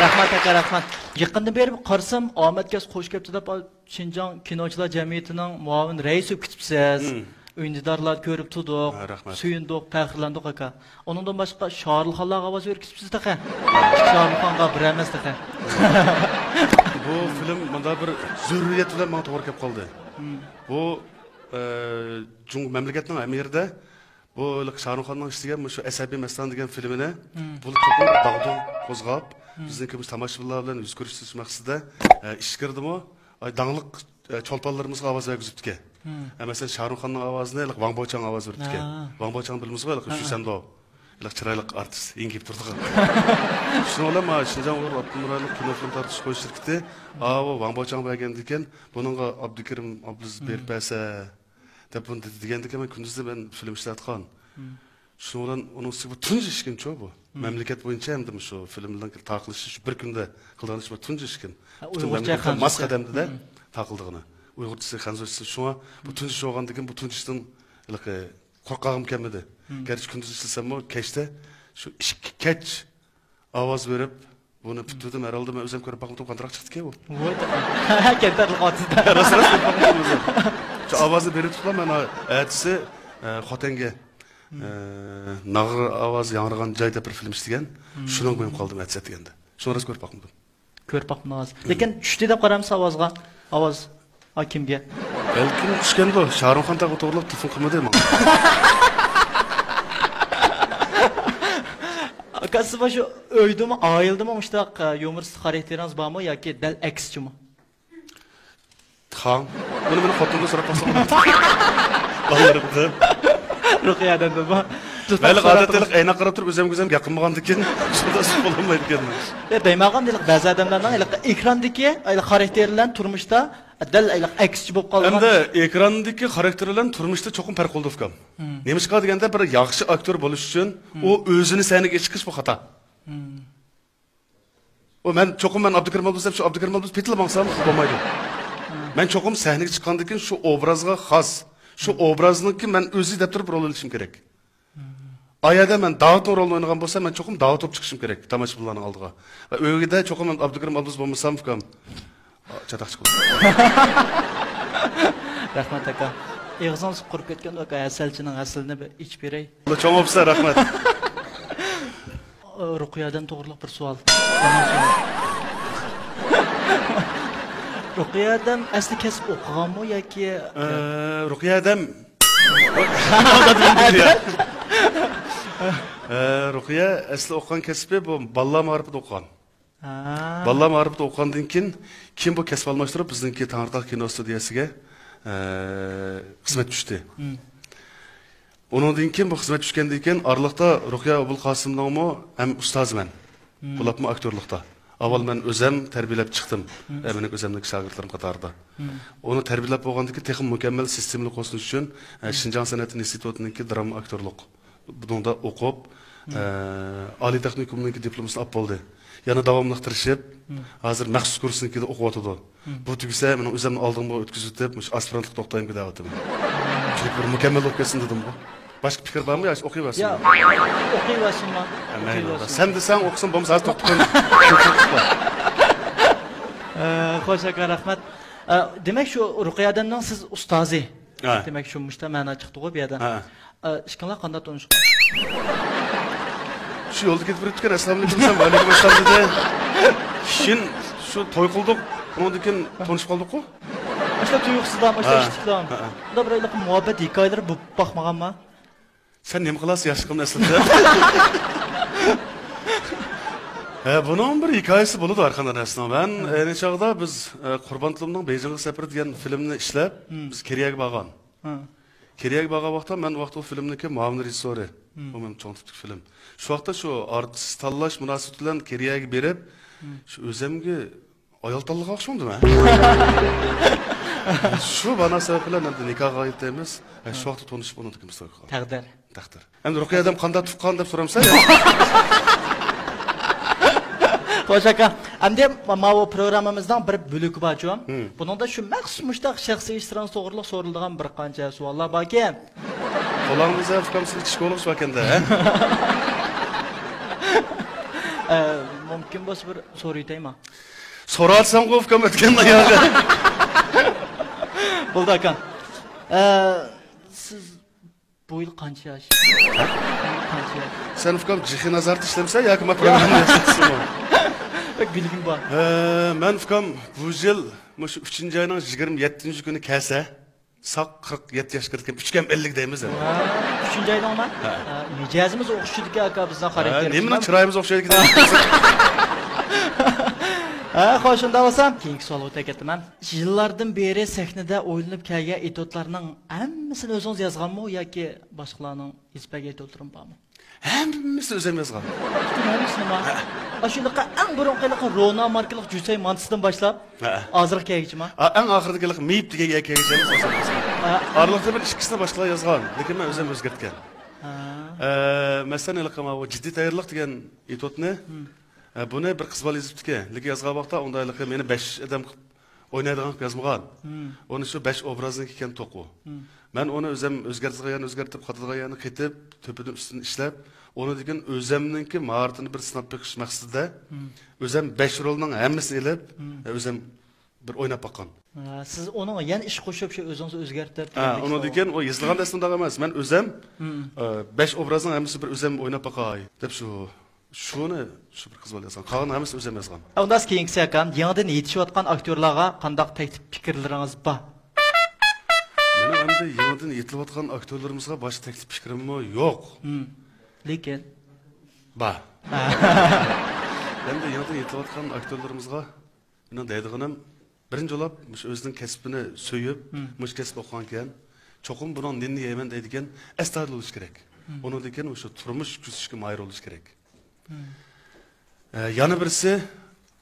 رەھمەت، ئاكا، رەھمەت. يېقىندىن بېرى قارىسام، ئامەتكەس خوش كەپتۇ دەپ، شىنجاڭ كىنوچىلار جەمئىيىتىنىڭ مۇئاۋىن رەئىسى بولۇپ كېتىپسىز. مم. ئۈندىدارلارنى كۆرۈپ تۇردۇق، ھە، رەھمەت. سۆيۈندۇق، پەخىرلەندۇق، ئاكا. ئۇنىڭدىن باشقا، شارۇلخانلارغا ئاۋاز بېرىپ كېتىپسىز تېخى. شارۇلخانغا بىر ئەمەس تېخى. بۇ فىلىم مۇنداق بىر زۆرۈرىيەت بىلەن ماڭا توغرا كەپ قالدى. مم. بۇ، ئە، جۇڭ-، مەملىكەتنىڭ ھەممە يېرىدە بۇ شارۇخاننىڭ ئىشلىگەن مۇشۇ ئەسەبىي مەستان دېگەن فىلىمىنى، مم، بۇ چوقۇم داغدۇغا قوزغاپ، مم، بىزنىڭكى مۇشۇ تاماشىبىنلار بىلەن يۈز كۆرۈشتۈرۈش مەقسىتىدە، ئە، ئىچكىرىدىمۇ، ئاي، داڭلىق، ئە، چولپانلىرىمىزغا ئاۋاز بەرگۈزۈپتىكەن. مم. ئە، مەسىلەن، شارۇخاننىڭ ئاۋازىنى ھېلىقى ۋاڭ بوچاڭ ئاۋاز بېرىپتىكەن. ھە. ۋاڭ بوچاڭ بىلىمىزغۇ، ھېلىقى، ھە، شۈسەندو. ھېلىقى چىرايلىق ئارتىس، ئېڭىپ تۇرىدىغان. شۇنىڭ بىلەن مانا شىنجاڭ ئۇيغۇر ئاپتونوم رايونلۇق كىنو فىلىم تارتىش قويۇش شىركىتى، ئاۋۇ ۋاڭ بوچاڭ بەرگەندىكىن، بۇنىڭغا ئابدۇكېرىم ئابلىز، مم، بېرىپ بەرسە، دەپ بۇنى دېگەندىكىن، مەن كۈندۈزدە مەن فىلىم ئىشلەتقان. مم. شۇنىڭ بىلەن ئۇنىڭ ئۈستىگە بۇ تۇنجى ئىشكىن چۇ بۇ. مم. مەملىكەت بويىچە ھەمدە شۇ فىلىملارنىڭ تارقىلىشى شۇ بىر كۈندە قىلىدىغان ئىش بۇ تۇنجى ئىشكىن. ھە، پۈتۈن ئۇيغۇرچە، مەملىكەتكە ماس خەنزۇچە قەدەمدە، مم، تارقىلىدىغىنى. ئۇيغۇرچىسى، خەنزۇچىسى. شۇڭا بۇ، مم، تۇنجى ئىش بولغاندىكىن بۇ تۇنجى ئىشتىن ھېلىقى قورققانغىمۇ كەلمىدى. مم. گەرچە كۈندۈز ئىشلىسەممۇ، كەچتە شۇ ئىككى كەچ ئاۋاز بېرىپ، بۇنى پۈتتۈردۈم. ھەر ھالدا مەن ئۆزۈم كۆرۈپ باقمىدىم، قانداقراق چىقتىكەن بۇ. ۋاي، كەمتەرلىك ئاتىدا. راست، راست كۆرۈپ باقمىدىم ئۆزۈم. شۇ ئاۋازنى بېرىپ تۇرۇپلا مەن ئەتىسى، ئە، خوتەنگە، مم، ئە، ناغرا ئاۋازى ياڭرىغان جاي دەپ بىر فىلىم ئىشلىگەن. مم. شۇنىڭغا مېڭىپ قالدىم ئەتىسى ئەتىگەندە. شۇنى راست كۆرۈپ باقمىدىم. كۆرۈپ باقمىدىڭىز. مم. لېكىن چۈشتى دەپ قارايمىز ئاۋازغا. ئاۋاز. ھاكىمگە. بەلكىم چۈشكەندۇ، شارۇخان تاغا توغرىلاپ تېلېفون قىلمىدى ماڭا. ئاكا، سىز شۇ ئۆيدىمۇ، ئائىلىدىمۇ مۇشۇنداق، ئە، يۇمۇرىستىك خاراكتېرىڭىز بارمۇ ياكى دەل ئەكسىچىمۇ؟ تاڭ. بۇنى مېنىڭ خوتۇنۇمدىن سوراپ باقسام بولمامدۇ؟ بالىلىرىمدىن. رۇقىيە ئادەمدىنمۇ؟ مەيلى، ئادەتتە ئەينەك قاراپ تۇرۇپ ئۆزۈمگە ئۆزۈم يېقىنمىغاندىكىن شۇنداق بولالمايدىكەنمەن. يا، دەيمەنغان ھېلىقى بەزى ئادەملەرنىڭ ھېلىقى ئېكراندىكى ھېلىقى خاراكتېرى بىلەن تۇرمۇشتا دەل ھېلىقى ئەكسىچە بولۇپ قالغان. ئەمدى ئېكراندىكى خاراكتېر بىلەن تۇرمۇشتا چوقۇم پەرق بولىدۇ، ئۇكام. مم. نېمىشقا دېگەندە، بىر ياخشى ئاكتيور بولۇش ئۈچۈن، مم، ئۇ ئۆزىنى سەھنىگە چىقىرىش بۇ خاتا. مم. ئۇ مەن چوقۇم مەن ئابدۇكېرىم ئابلىز دەپ، شۇ ئابدۇكېرىم ئابلىز پېتىلا ماڭسام بولمايدۇ. مم. مەن چوقۇم سەھنىگە چىققاندىن كېيىن شۇ ئوبرازغا خاس، شۇ، مم، ئوبرازنىڭكى مەن ئۆزى دەپ تۇرۇپ رول ئېلىشىم كېرەك. ئايەدە مەن داۋۇتنىڭ رولىنى ئوينىغان بولسام، مەن چوقۇم داۋۇت بولۇپ چىقىشىم كېرەك تاماشىبىنلارنىڭ ئالدىغا. ۋە ئۆيدە چوقۇم مەن ئابدۇكېرىم ئابلىز بولمىسام، ئۇكام، چاتاق چىقىدۇ. رەھمەت، ئاكا. ئېغىزىڭىز قۇرۇپ كەتكەندۇ، ئاكا، ھەسەلچىنىڭ ھەسىلىنى بىر ئىچىپ بېرەي. چوڭ بولسا رەھمەت. رۇقىيە ئادەم توغرىلىق بىر سوئال. يامان سوئال. رۇقىيە ئادەم ئەسلى كەسىپ ئوقۇغانمۇ ياكى؟ ئە، رۇقىيە ئادەم ئە، رۇقىيە ئەسلى ئوقۇغان كەسپى بۇ بالىلار مائارىپىدا ئوقۇغان. ھا. بالىلار مائارىپىدا ئوقۇغاندىن كېيىن، كېيىن بۇ كەسىپ ئالماشتۇرۇپ، بىزنىڭكى تەڭرىتاغ كىنو ستۇدىيەسىگە، ئە، خىزمەت چۈشتى. مم. ئۇنىڭدىن كېيىن، بۇ خىزمەت چۈشكەندىن كېيىن، ئارىلىقتا رۇقىيە ئوبۇلقاسىمنىڭمۇ ھەم ئۇستازى مەن. مم. بولۇپمۇ ئاكتيورلۇقتا. ئاۋۋال مەن ئۆزەم تەربىيەلەپ چىقتىم. مم. ئە، مېنىڭ ئۆزەمنىڭ شاگىرتلىرىم قاتارىدا. مم. ئۇنى تەربىيەلەپ بولغاندىن كېيىن تېخىمۇ مۇكەممەل سىستېمىلىق بولسۇن ئۈچۈن، ئە، مم، شىنجاڭ سەنئەت ئىنستىتۇتىنىڭكى دراما ئاكتيورلۇق بۇنىڭدا ئوقۇپ، مم، ئە، ئالىي تېخنىكومنىڭكى دىپلومىسىنى ئاپ بولدى. يەنە داۋاملىق تىرىشىپ، مم، ھازىر مەخسۇس كۇرسنىڭكىدە ئوقۇۋاتىدۇ. مم. بۇ تۈگىسە، مېنىڭ ئۆزۈمنى ئالدىڭغا ئۆتكۈزۈۋېتىپ، مۇشۇ ئاسپىرانتلىققا توختايمەن دەۋاتىمەن. چۈنكى بىر مۇكەممەل بولۇپ كەتسۇن دېدىمغۇ. باشقا پىكىر بارمۇ يا ئوقۇۋەرسۇن؟ يا، ئوقۇۋەرسۇنما. ھە، مەيلى. ئوقۇۋەرسۇن. سەن دېسەڭ ئوقۇسۇن، بولمىسا ھازىر توختىتىپ قويىمەن. ئە، خوش ئاكا، رەھمەت. ئە، دېمەك، شۇ رۇقىيە ئادەمنىڭ سىز ئۇستازى. ھە. دېمەك، شۇ مۇشتا مەنا چىقتىغۇ بۇ يەردە. ھە. ئە، ئىككىڭلار قانداق تونۇشقان؟ شۇ يولدا كېتىپ بېرىپتىكەن، ئەسسالامۇئەلەيكۇم دېسەم، ۋەئەلەيكۇم ئەسسالام دېدى. كېيىن شۇ توي قىلدۇق، ئۇنىڭدىن كېيىن تونۇشۇپ قالدۇققۇ. ئاشۇنداق تۇيۇقسىزلا، ئاشۇنداق ھە. ئىشتىكلا. ھە، ھە. ئۇنداق بىر ھېلىقى مۇھەببەت ھېكايىلىرى بولۇپ باقمىغانما؟ سەن نېمە قىلاسىز ياشلىقىمنى ئەسلىدە؟ ھە، بۇنىڭ بىر ھېكايىسى بولىدۇ ھەر قانداق نەرسىنىڭ. مەن ھە. ئەينى چاغدا بىز، ئە، قۇربان تۇلۇمنىڭ بېيجىڭغا سەپىرى دېگەن فىلىمنى ئىشلەپ، ھىم. بىز كېرىيەگە بارغان. ھە. كېرىيەگە بارغان ۋاقىتتا مەن ۋاقىت ئۇ فىلىمنىڭكى مۇئاۋىن رېژىسسورى. ھىم. بۇ مېنىڭ چوڭ تىپتىكى فىلىم. شۇ ۋاقىتتا شۇ ئارتىس تاللاش مۇناسىۋىتى بىلەن كېرىيەگە بېرىپ، ھىم. شۇ ئۆزەمگە ئايال تاللىغان ئوخشىمىدىم ھە؟ شۇ مانا سەۋەب بىلەن ئەمدى نىكاھقا ئېيتىمىز. ھە، شۇ ۋاقىتتا تونۇشۇپ ئۇنىڭدىن كېيىن توي قىلغان. تەقدىر. تەقدىر. ئەمدى رۇقىيە ھەدەم قانداق تۇغقان دەپ سورامسەن؟ خوش ئاكا. ئەمدى ماۋۇ پروگراممىمىزنىڭ بىر بۆلىكى بارچۇ. بۇنىڭدا شۇ مەخسۇس مۇشتاق شەخسىي ئىشلىرىڭىز توغرىلىق سورىلىدىغان بىر قانچە سوئاللار باركەن. قولاڭمىزدا ئۇكام سىز ئىشكولىغا چۈشۈۋەتكەندە، ھە؟ ئە، مۇمكىن بولسا بىر سورىۋېتەيما؟ سوراتساڭغۇ ئۇكام ئۆتكەندە ياغى. بولدى ئاكا. ئە، سىز بۇ يىل قانچە ياش؟ قانچە ياش؟ سەن ئۇكام جىخى نازارەتتە ئىشلەمسەن ياكى ما پروگرامما ياسايسىزمۇ؟ بەك بىلگۈم بار. ھە، مەن ئۇكام بۇ يىل مۇشۇ ئۈچىنچى ئاينىڭ يىگىرمە يەتتىنچى كۈنى كەلسە، ساق قىرىق يەتتە ياشقا كىرىدىكەن، ئۈچكەم ئەللىك دەيمىز ئەمدى. ھە، ئۈچىنچى ئاينىڭما؟ ھە. ھە، مىجەزىمىز ئوخشىشىدىكەن ئاكا، بىزنىڭ ھە، خاراكتېرىمىز نېمىنىڭ چىرايىمىز ئوخشايدىكەن؟ ھە، خوش، شۇنداق بولسا كېيىنكى سوئالغا ئۆتۈپ كېتىمەن. يىللاردىن بېرى سەھنىدە ئويلىنىپ كەلگەن ئېتيۇدلارنىڭ ھەممىسىنى ئۆزىڭىز يازغانمۇ ياكى باشقىلارنىڭ يېزىپ بەرگەن ئېتيۇدلىرىمۇ بارمۇ؟ ھەممىسىنى ئۆزۈم يازغان. پۈتۈن ھەممىسىنىما؟ ھە. ئاشۇنداققا ئەڭ بۇرۇنقى ھېلىقى رونا ماركىلىق جۈسەي مانتىسىدىن باشلاپ، ھە، ھازىرغا كەلگۈچىما؟ ئا، ئەڭ ئاخىرىدىكى ھېلىقى مېيىپ دېگەن يەرگە كەلگۈچە ھەممىسىنى يازغان. ھە. ئارىلىقتا بىر ئىككىسىنى باشقىلار يازغان، لېكىن مەن ئۆزۈم ئۆزگەرتكەن. ھە. ئە، مەسىلەن، ھېلىقى ماۋۇ جىددىي تەييارلىق دېگەن ئېتيۇدنى، ھە، بۇنى بىر قىز بالا يېزىپتىكەن. لېكىن يازغان ۋاقىتتا ئۇندا ھېلىقى مېنى بەش ئادەم قىلىپ ئوينايدىغان قىلىپ يازمىغان. ئۇنى شۇ بەش ئوبرازنىڭكى ئىكەن توقۇ. مەن ئۇنى ئۆزۈم ئۆزگەرتىدىغان يەرنى ئۆزگەرتىپ، قاتىدىغان يەرنى قېتىپ، تۆپىدىن ئۈستىدىن ئىشلەپ، ئۇنىڭدىن كېيىن ئۆزۈمنىڭكى ماھارىتىنى بىر سىناپ بېقىش مەقسىتىدە، ئۆزۈم بەش رولنىڭ ھەممىسىنى ئېلىپ، ئۆزۈم بىر ئويناپ باققان. ھە، سىز ئۇنىڭغا يەنە ئىش قوشۇپ، شۇ ئۆزىڭىز ئۆزگەرتىپ، ھە، ئۇنىڭدىن كېيىن ئۇ يېزىلغان دەرس ئۇنداق ئەمەس. مەن ئۆزۈم، ئە، بەش ئوبرازنىڭ ھەممىسى بىر ئۆزۈم ئويناپ باقاي دەپ شۇ، شۇنى شۇ بىر قىز بالا يازغان. قالغان ھەممىسىنى ئۆزۈم يازغان. ئۇنداق كېيىنكىسى ئاكام، يېڭىدىن يېتىشىۋاتقان ئاكتيورلارغا قانداق تەكلىپ پىكىرلىرىڭىز بار؟ مېنىڭ ئەمدى يېڭىدىن يېتىلىۋاتقان ئاكتيورلىرىمىزغا باشقا تەكلىپ پىكرىممۇ يوق. لېكىن. بار. ئەمدى يېڭىدىن يېتىلىۋاتقان ئاكتيورلىرىمىزغا مېنىڭ دەيدىغىنىم، بىرىنچى بولۇپ، مۇشۇ ئۆزىنىڭ كەسپىنى سۆيۈپ، مۇشۇ كەسىپتە ئوقۇغانكەن، چوقۇم بۇنىڭ نېنىنى يەيمەن دەيدىكەن، ئەستايىدىل بولۇش كېرەك. ئۇنىڭدىن كېيىن مۇشۇ تۇرمۇش كۆزىتىشكە ماھىر بولۇش كېرەك. ئە، يەنە بىرسى،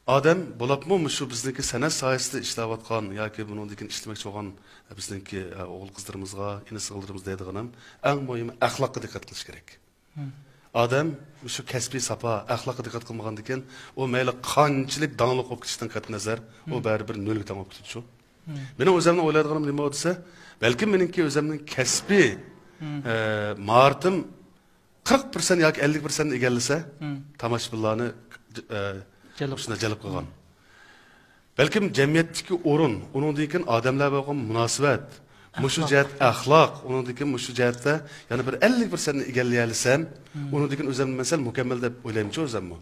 ئادەم بولۇپمۇ مۇشۇ بىزنىڭكى سەنئەت ساھەسىدە ئىشلەۋاتقان ياكى بۇنىڭدىن كېيىن ئىشلىمەكچى بولغان، ئە، بىزنىڭكى، ئە، ئوغۇل قىزلىرىمىزغا، ئىنى سىڭىللىرىمىزغا دەيدىغىنىم، ئەڭ مۇھىمى ئەخلاققا دىققەت قىلىش كېرەك. ئادەم شۇ كەسپىي ساپا، ئەخلاققا دىققەت قىلمىغاندىكىن، ئۇ مەيلى قانچىلىك داڭلىق بولۇپ كېتىشتىن قەتئىينەزەر، ئۇ بەرىبىر نۆلگە تەڭ بولۇپ كېتىدۇ. مېنىڭ ئۆزۈمنىڭ ئويلايدىغىنىم نېمە دېسە، بەلكىم مېنىڭكى ئۆزۈمنىڭ كەسپىي، ئە، ماھارىتىم قىرىق پىرسەنت ياكى ئەللىك پىرسەنتنى ئىگىلىسە، تاماشىبىنلارنى، ئە، جەلپ. شۇنداق جەلپ قىلغان. بەلكىم جەمئىيەتتىكى ئورۇن، ئۇنىڭدىن كېيىن ئادەملەر بىلەن بولغان مۇناسىۋەت، مۇشۇ ئەخلاق. جەھەت ئەخلاق، ئۇنىڭدىن كېيىن مۇشۇ جەھەتتە يەنە بىر ئەللىك پىرسەنتنى ئىگىلىيەلىسەم، ئۇنىڭدىن كېيىن ئۆزۈمنى مەن سەل مۇكەممەل دەپ ئويلايمەنچۇ ئۆزۈممۇ.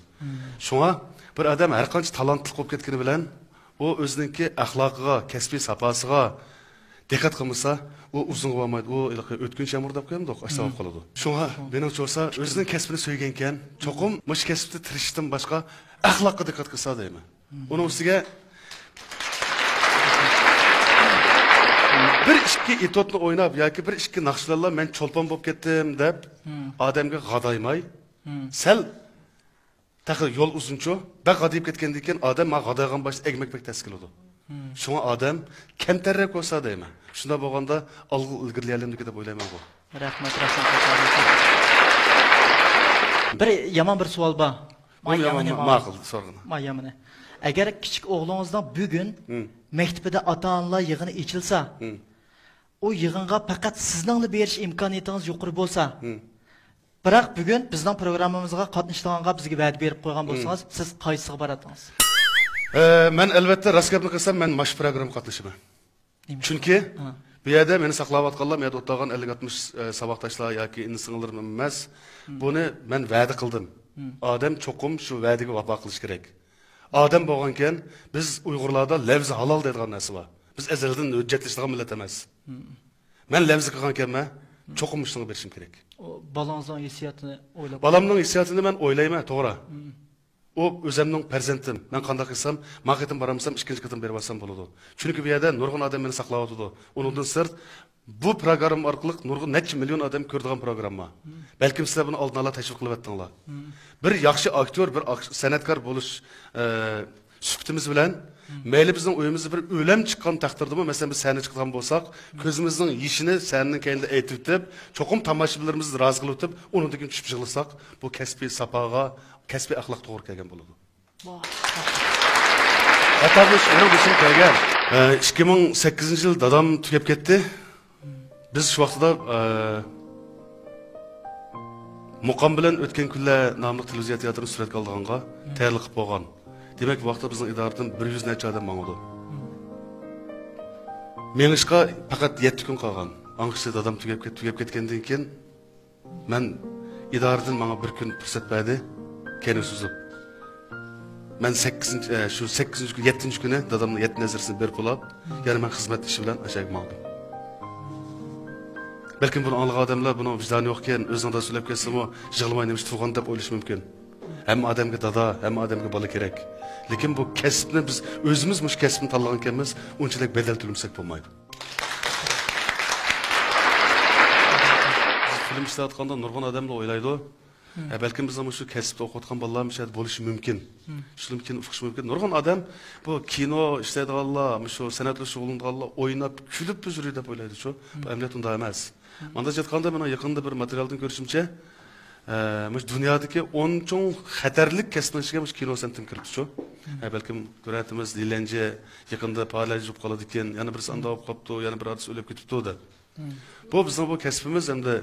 شۇڭا بىر ئادەم ھەر قانچە تالانتلىق بولۇپ كەتكىنى بىلەن، ئۇ ئۆزىنىڭكى ئەخلاقىغا، كەسپىي ساپاسىغا دىققەت قىلمىسا، ئۇ ئۇزۇنغا بارمايدۇ. ئۇ ھېلىقى ئۆتكۈنچى يامغۇر دەپ قويامدۇق، ئاشۇنداق بولۇپ قالىدۇ. شۇڭا مېنىڭچە بولسا، ئۆزىنىڭ كەسپىنى سۆيگەنكەن، چوقۇم مۇشۇ كەسىپتە تىرىشىشتىن باشقا ئەخلاققا دىققەت قىلسا دەيمەن. ئۇنىڭ ئۈستىگە بىر ئىككى ئېتيۇدنى ئويناپ ياكى بىر ئىككى ناخشا بىلەنلا مەن چولپان بولۇپ كەتتىم دەپ ئادەمگە غادايماي، سەل تېخى يول ئۇزۇنچۇ، بەك غادىيىپ كەتكەندىن كېيىن ئادەم مانا غادايغان باشتا ئەگمەك بەك تەس كېلىدۇ. شۇڭا ئادەم كەمتەررەك بولسا دەيمەن. شۇنداق بولغاندا ئالغا ئىلگىرىلىيەلەمدىكىن دەپ ئويلايمەن بۇ. رەھمەت، رەھمەت. بىر يامان بىر سوئال بار. بۇ يامان، ماقۇل، سورىغىن. ما يامىنى. ئەگەر كىچىك ئوغلىڭىزنىڭ بۈگۈن مەكتىپىدە ئاتا-ئانىلار يىغىنى ئېچىلسا، ئۇ يىغىنغا پەقەت سىزنىڭلا بېرىش ئىمكانىيىتىڭىز يۇقىرى بولسا، بىراق بۈگۈن بىزنىڭ پروگراممىمىزغا قاتنىشىدىغانغا بىزگە ۋەدە بېرىپ قويغان بولسىڭىز، سىز قايسىسىغا باراتتىڭىز؟ ئە، مەن ئەلۋەتتە راست گەپنى قىلسام، مەن ماش پروگراممىغا قاتنىشىمەن. نېمە؟ چۈنكى بۇ يەردە مېنى ساقلاۋاتقانلار، مۇ يەردە ئولتۇرغان ئەللىك ئاتمىش، ئە، ساۋاقداشلار ياكى ئىنى سىڭىللىرىم ئەمەس. بۇنى مەن ۋەدە قىلدىم. ئادەم چوقۇم شۇ ۋەدىگە ۋاپا قىلىشى كېرەك. ئادەم بولغانكەن، بىز ئۇيغۇرلاردا لەۋزى ھالال دەيدىغان نەرسە بار. بىز ئەزەلدىن ھۆججەتلىشىدىغان مىللەت ئەمەس. مەن لەۋزى قىلغانكەنمەن، چوقۇم مۇشۇنىڭغا بېرىشىم كېرەك. ئۇ بالىڭىزنىڭ ھېسسىياتىنى ئويلاپ. بالامنىڭ ھېسسىياتىنى مەن ئويلايمەن، توغرا. ئۇ ئۆزۈمنىڭ پەرزەنتىم. مەن قانداق قىلسام، ما قېتىم بارمىسام، ئىككىنچى قېتىم بېرىۋالسام بولىدۇ. چۈنكى بۇ يەردە نۇرغۇن ئادەم مېنى ساقلاۋاتىدۇ. ئۇنىڭدىن سىرت، بۇ پروگرامما ئارقىلىق نۇرغۇن نەچچە مىليون ئادەم كۆرىدىغان پروگرامما. بەلكىم سىلەر بۇنى ئالدىن ئالا تەشۋىق قىلىۋەتتىڭلار. بىر ياخشى ئاكتيور، بىر ئاك-، سەنئەتكار بولۇش، ئە، سۈپىتىمىز بىلەن مەيلى بىزنىڭ ئۆيىمىزدە بىر ئۆلەم چىققان تەقدىردىمۇ، مەسىلەن، بىز سەھنە چىقىدىغان بولساق، كۆزىمىزنىڭ يېشىنى سەھنىنىڭ كەينىدە ئېيتىۋېتىپ، چوقۇم تاماشىبىنلىرىمىزنى رازى قىلىۋېتىپ، ئۇنىڭدىن كېيىن چۈشۈپ يىغلىساق، بۇ كەسپىي ساپاغا، كەسپىي ئەخلاققا توغرا كەلگەن بولىدۇ. ۋاھ. ھەتتا بۇ ئىش مېنىڭ بېشىمغا كەلگەن. ئىككى مىڭ سەككىزىنچى يىل دادام تۈگەپ كەتتى. بىز شۇ ۋاقتىدا، ئە، مۇقام بىلەن ئۆتكەن كۈنلەر ناملىق تېلېۋىزىيە تىياتىرىنى سۈرەتكە ئالىدىغانغا تەييارلىق قىلىپ بولغان. دېمەك، بۇ ۋاقىتتا بىزنىڭ ئىدارىدىن بىر يۈز نەچچە ئادەم ماڭىدۇ. مېڭىشقا پەقەت يەتتە كۈن قالغان. ئاڭغىچە دادام تۈگەپ كەت-، تۈگەپ كەتكەندىن كېيىن، مەن ئىدارىدىن ماڭا بىر كۈن پۇرسەت بەردى، كەينىگە سوزۇپ. مەن سەككىزىنچى، ئە، شۇ سەككىزىنچى كۈن، يەتتىنچى كۈنى دادامنىڭ يەتتە نەزىرىسىنى بېرىپ بولاپ، يەنە مەن خىزمەت ئىشى بىلەن ئاشۇ يەرگە ماڭدىم. بەلكىم بۇنى ئاڭلىغان ئادەملەر بۇنىڭ ۋىجدانى يوقكەن، ئۆزىنىڭ دادىسى ئۆلۈپ كەتسىمۇ، يىغلىماي نېمىشقا تۇرغان دەپ ئويلىشى مۇمكىن. ھەممە ئادەمگە دادا، ھەممە ئادەمگە بالا كېرەك. لېكىن بۇ كەسىپنى بىز ئۆزىمىز مۇشۇ كەسىپنى تاللىغانكەنمىز، ئۇنچىلىك بەدەل تۆلىمىسەك بولمايدۇ. بىز فىلىم ئىشلەۋاتقاندا نۇرغۇن ئادەملەر ئويلايدۇ، ھە، بەلكىم بىزنىڭ مۇشۇ كەسىپتە ئوقۇۋاتقان بالىلارمۇ شۇ يەردە بولۇشى مۇمكىن. شۇنىڭ كېيىن ئۇقۇشى مۇمكىن. نۇرغۇن ئادەم بۇ كىنو ئىشلەيدىغانلار، مۇشۇ سەنئەت بىلەن شۇغۇللىنىدىغانلار ئويناپ، كۈلۈپلا يۈرىدۇ دەپ ئويلايدۇ شۇ. بۇ ئەمەلىيەت ئۇنداق ئەمەس. مانداق ئېيتقاندا، مېنىڭ يېقىندا بىر ماتېرىيالدىن كۆرۈشۈمچە، ئە، مۇشۇ دۇنيادىكى ئون چوڭ خەتەرلىك كەسىپنىڭ ئىچىگە مۇشۇ كىنو سەنئىتىمۇ كىرىپتۇ شۇ. ئە، بەلكىم كۆرەتتىمىز، لىلەنجى يېقىندا پارالىز بولۇپ قالىدىكەن، يەنە بىرسى ئانداق بولۇپ قاپتۇ، يەنە بىر ئارتىس ئۆلۈپ كېتىپتۇ دەپ. بۇ بىزنىڭ بۇ كەسپىمىز ئەمدى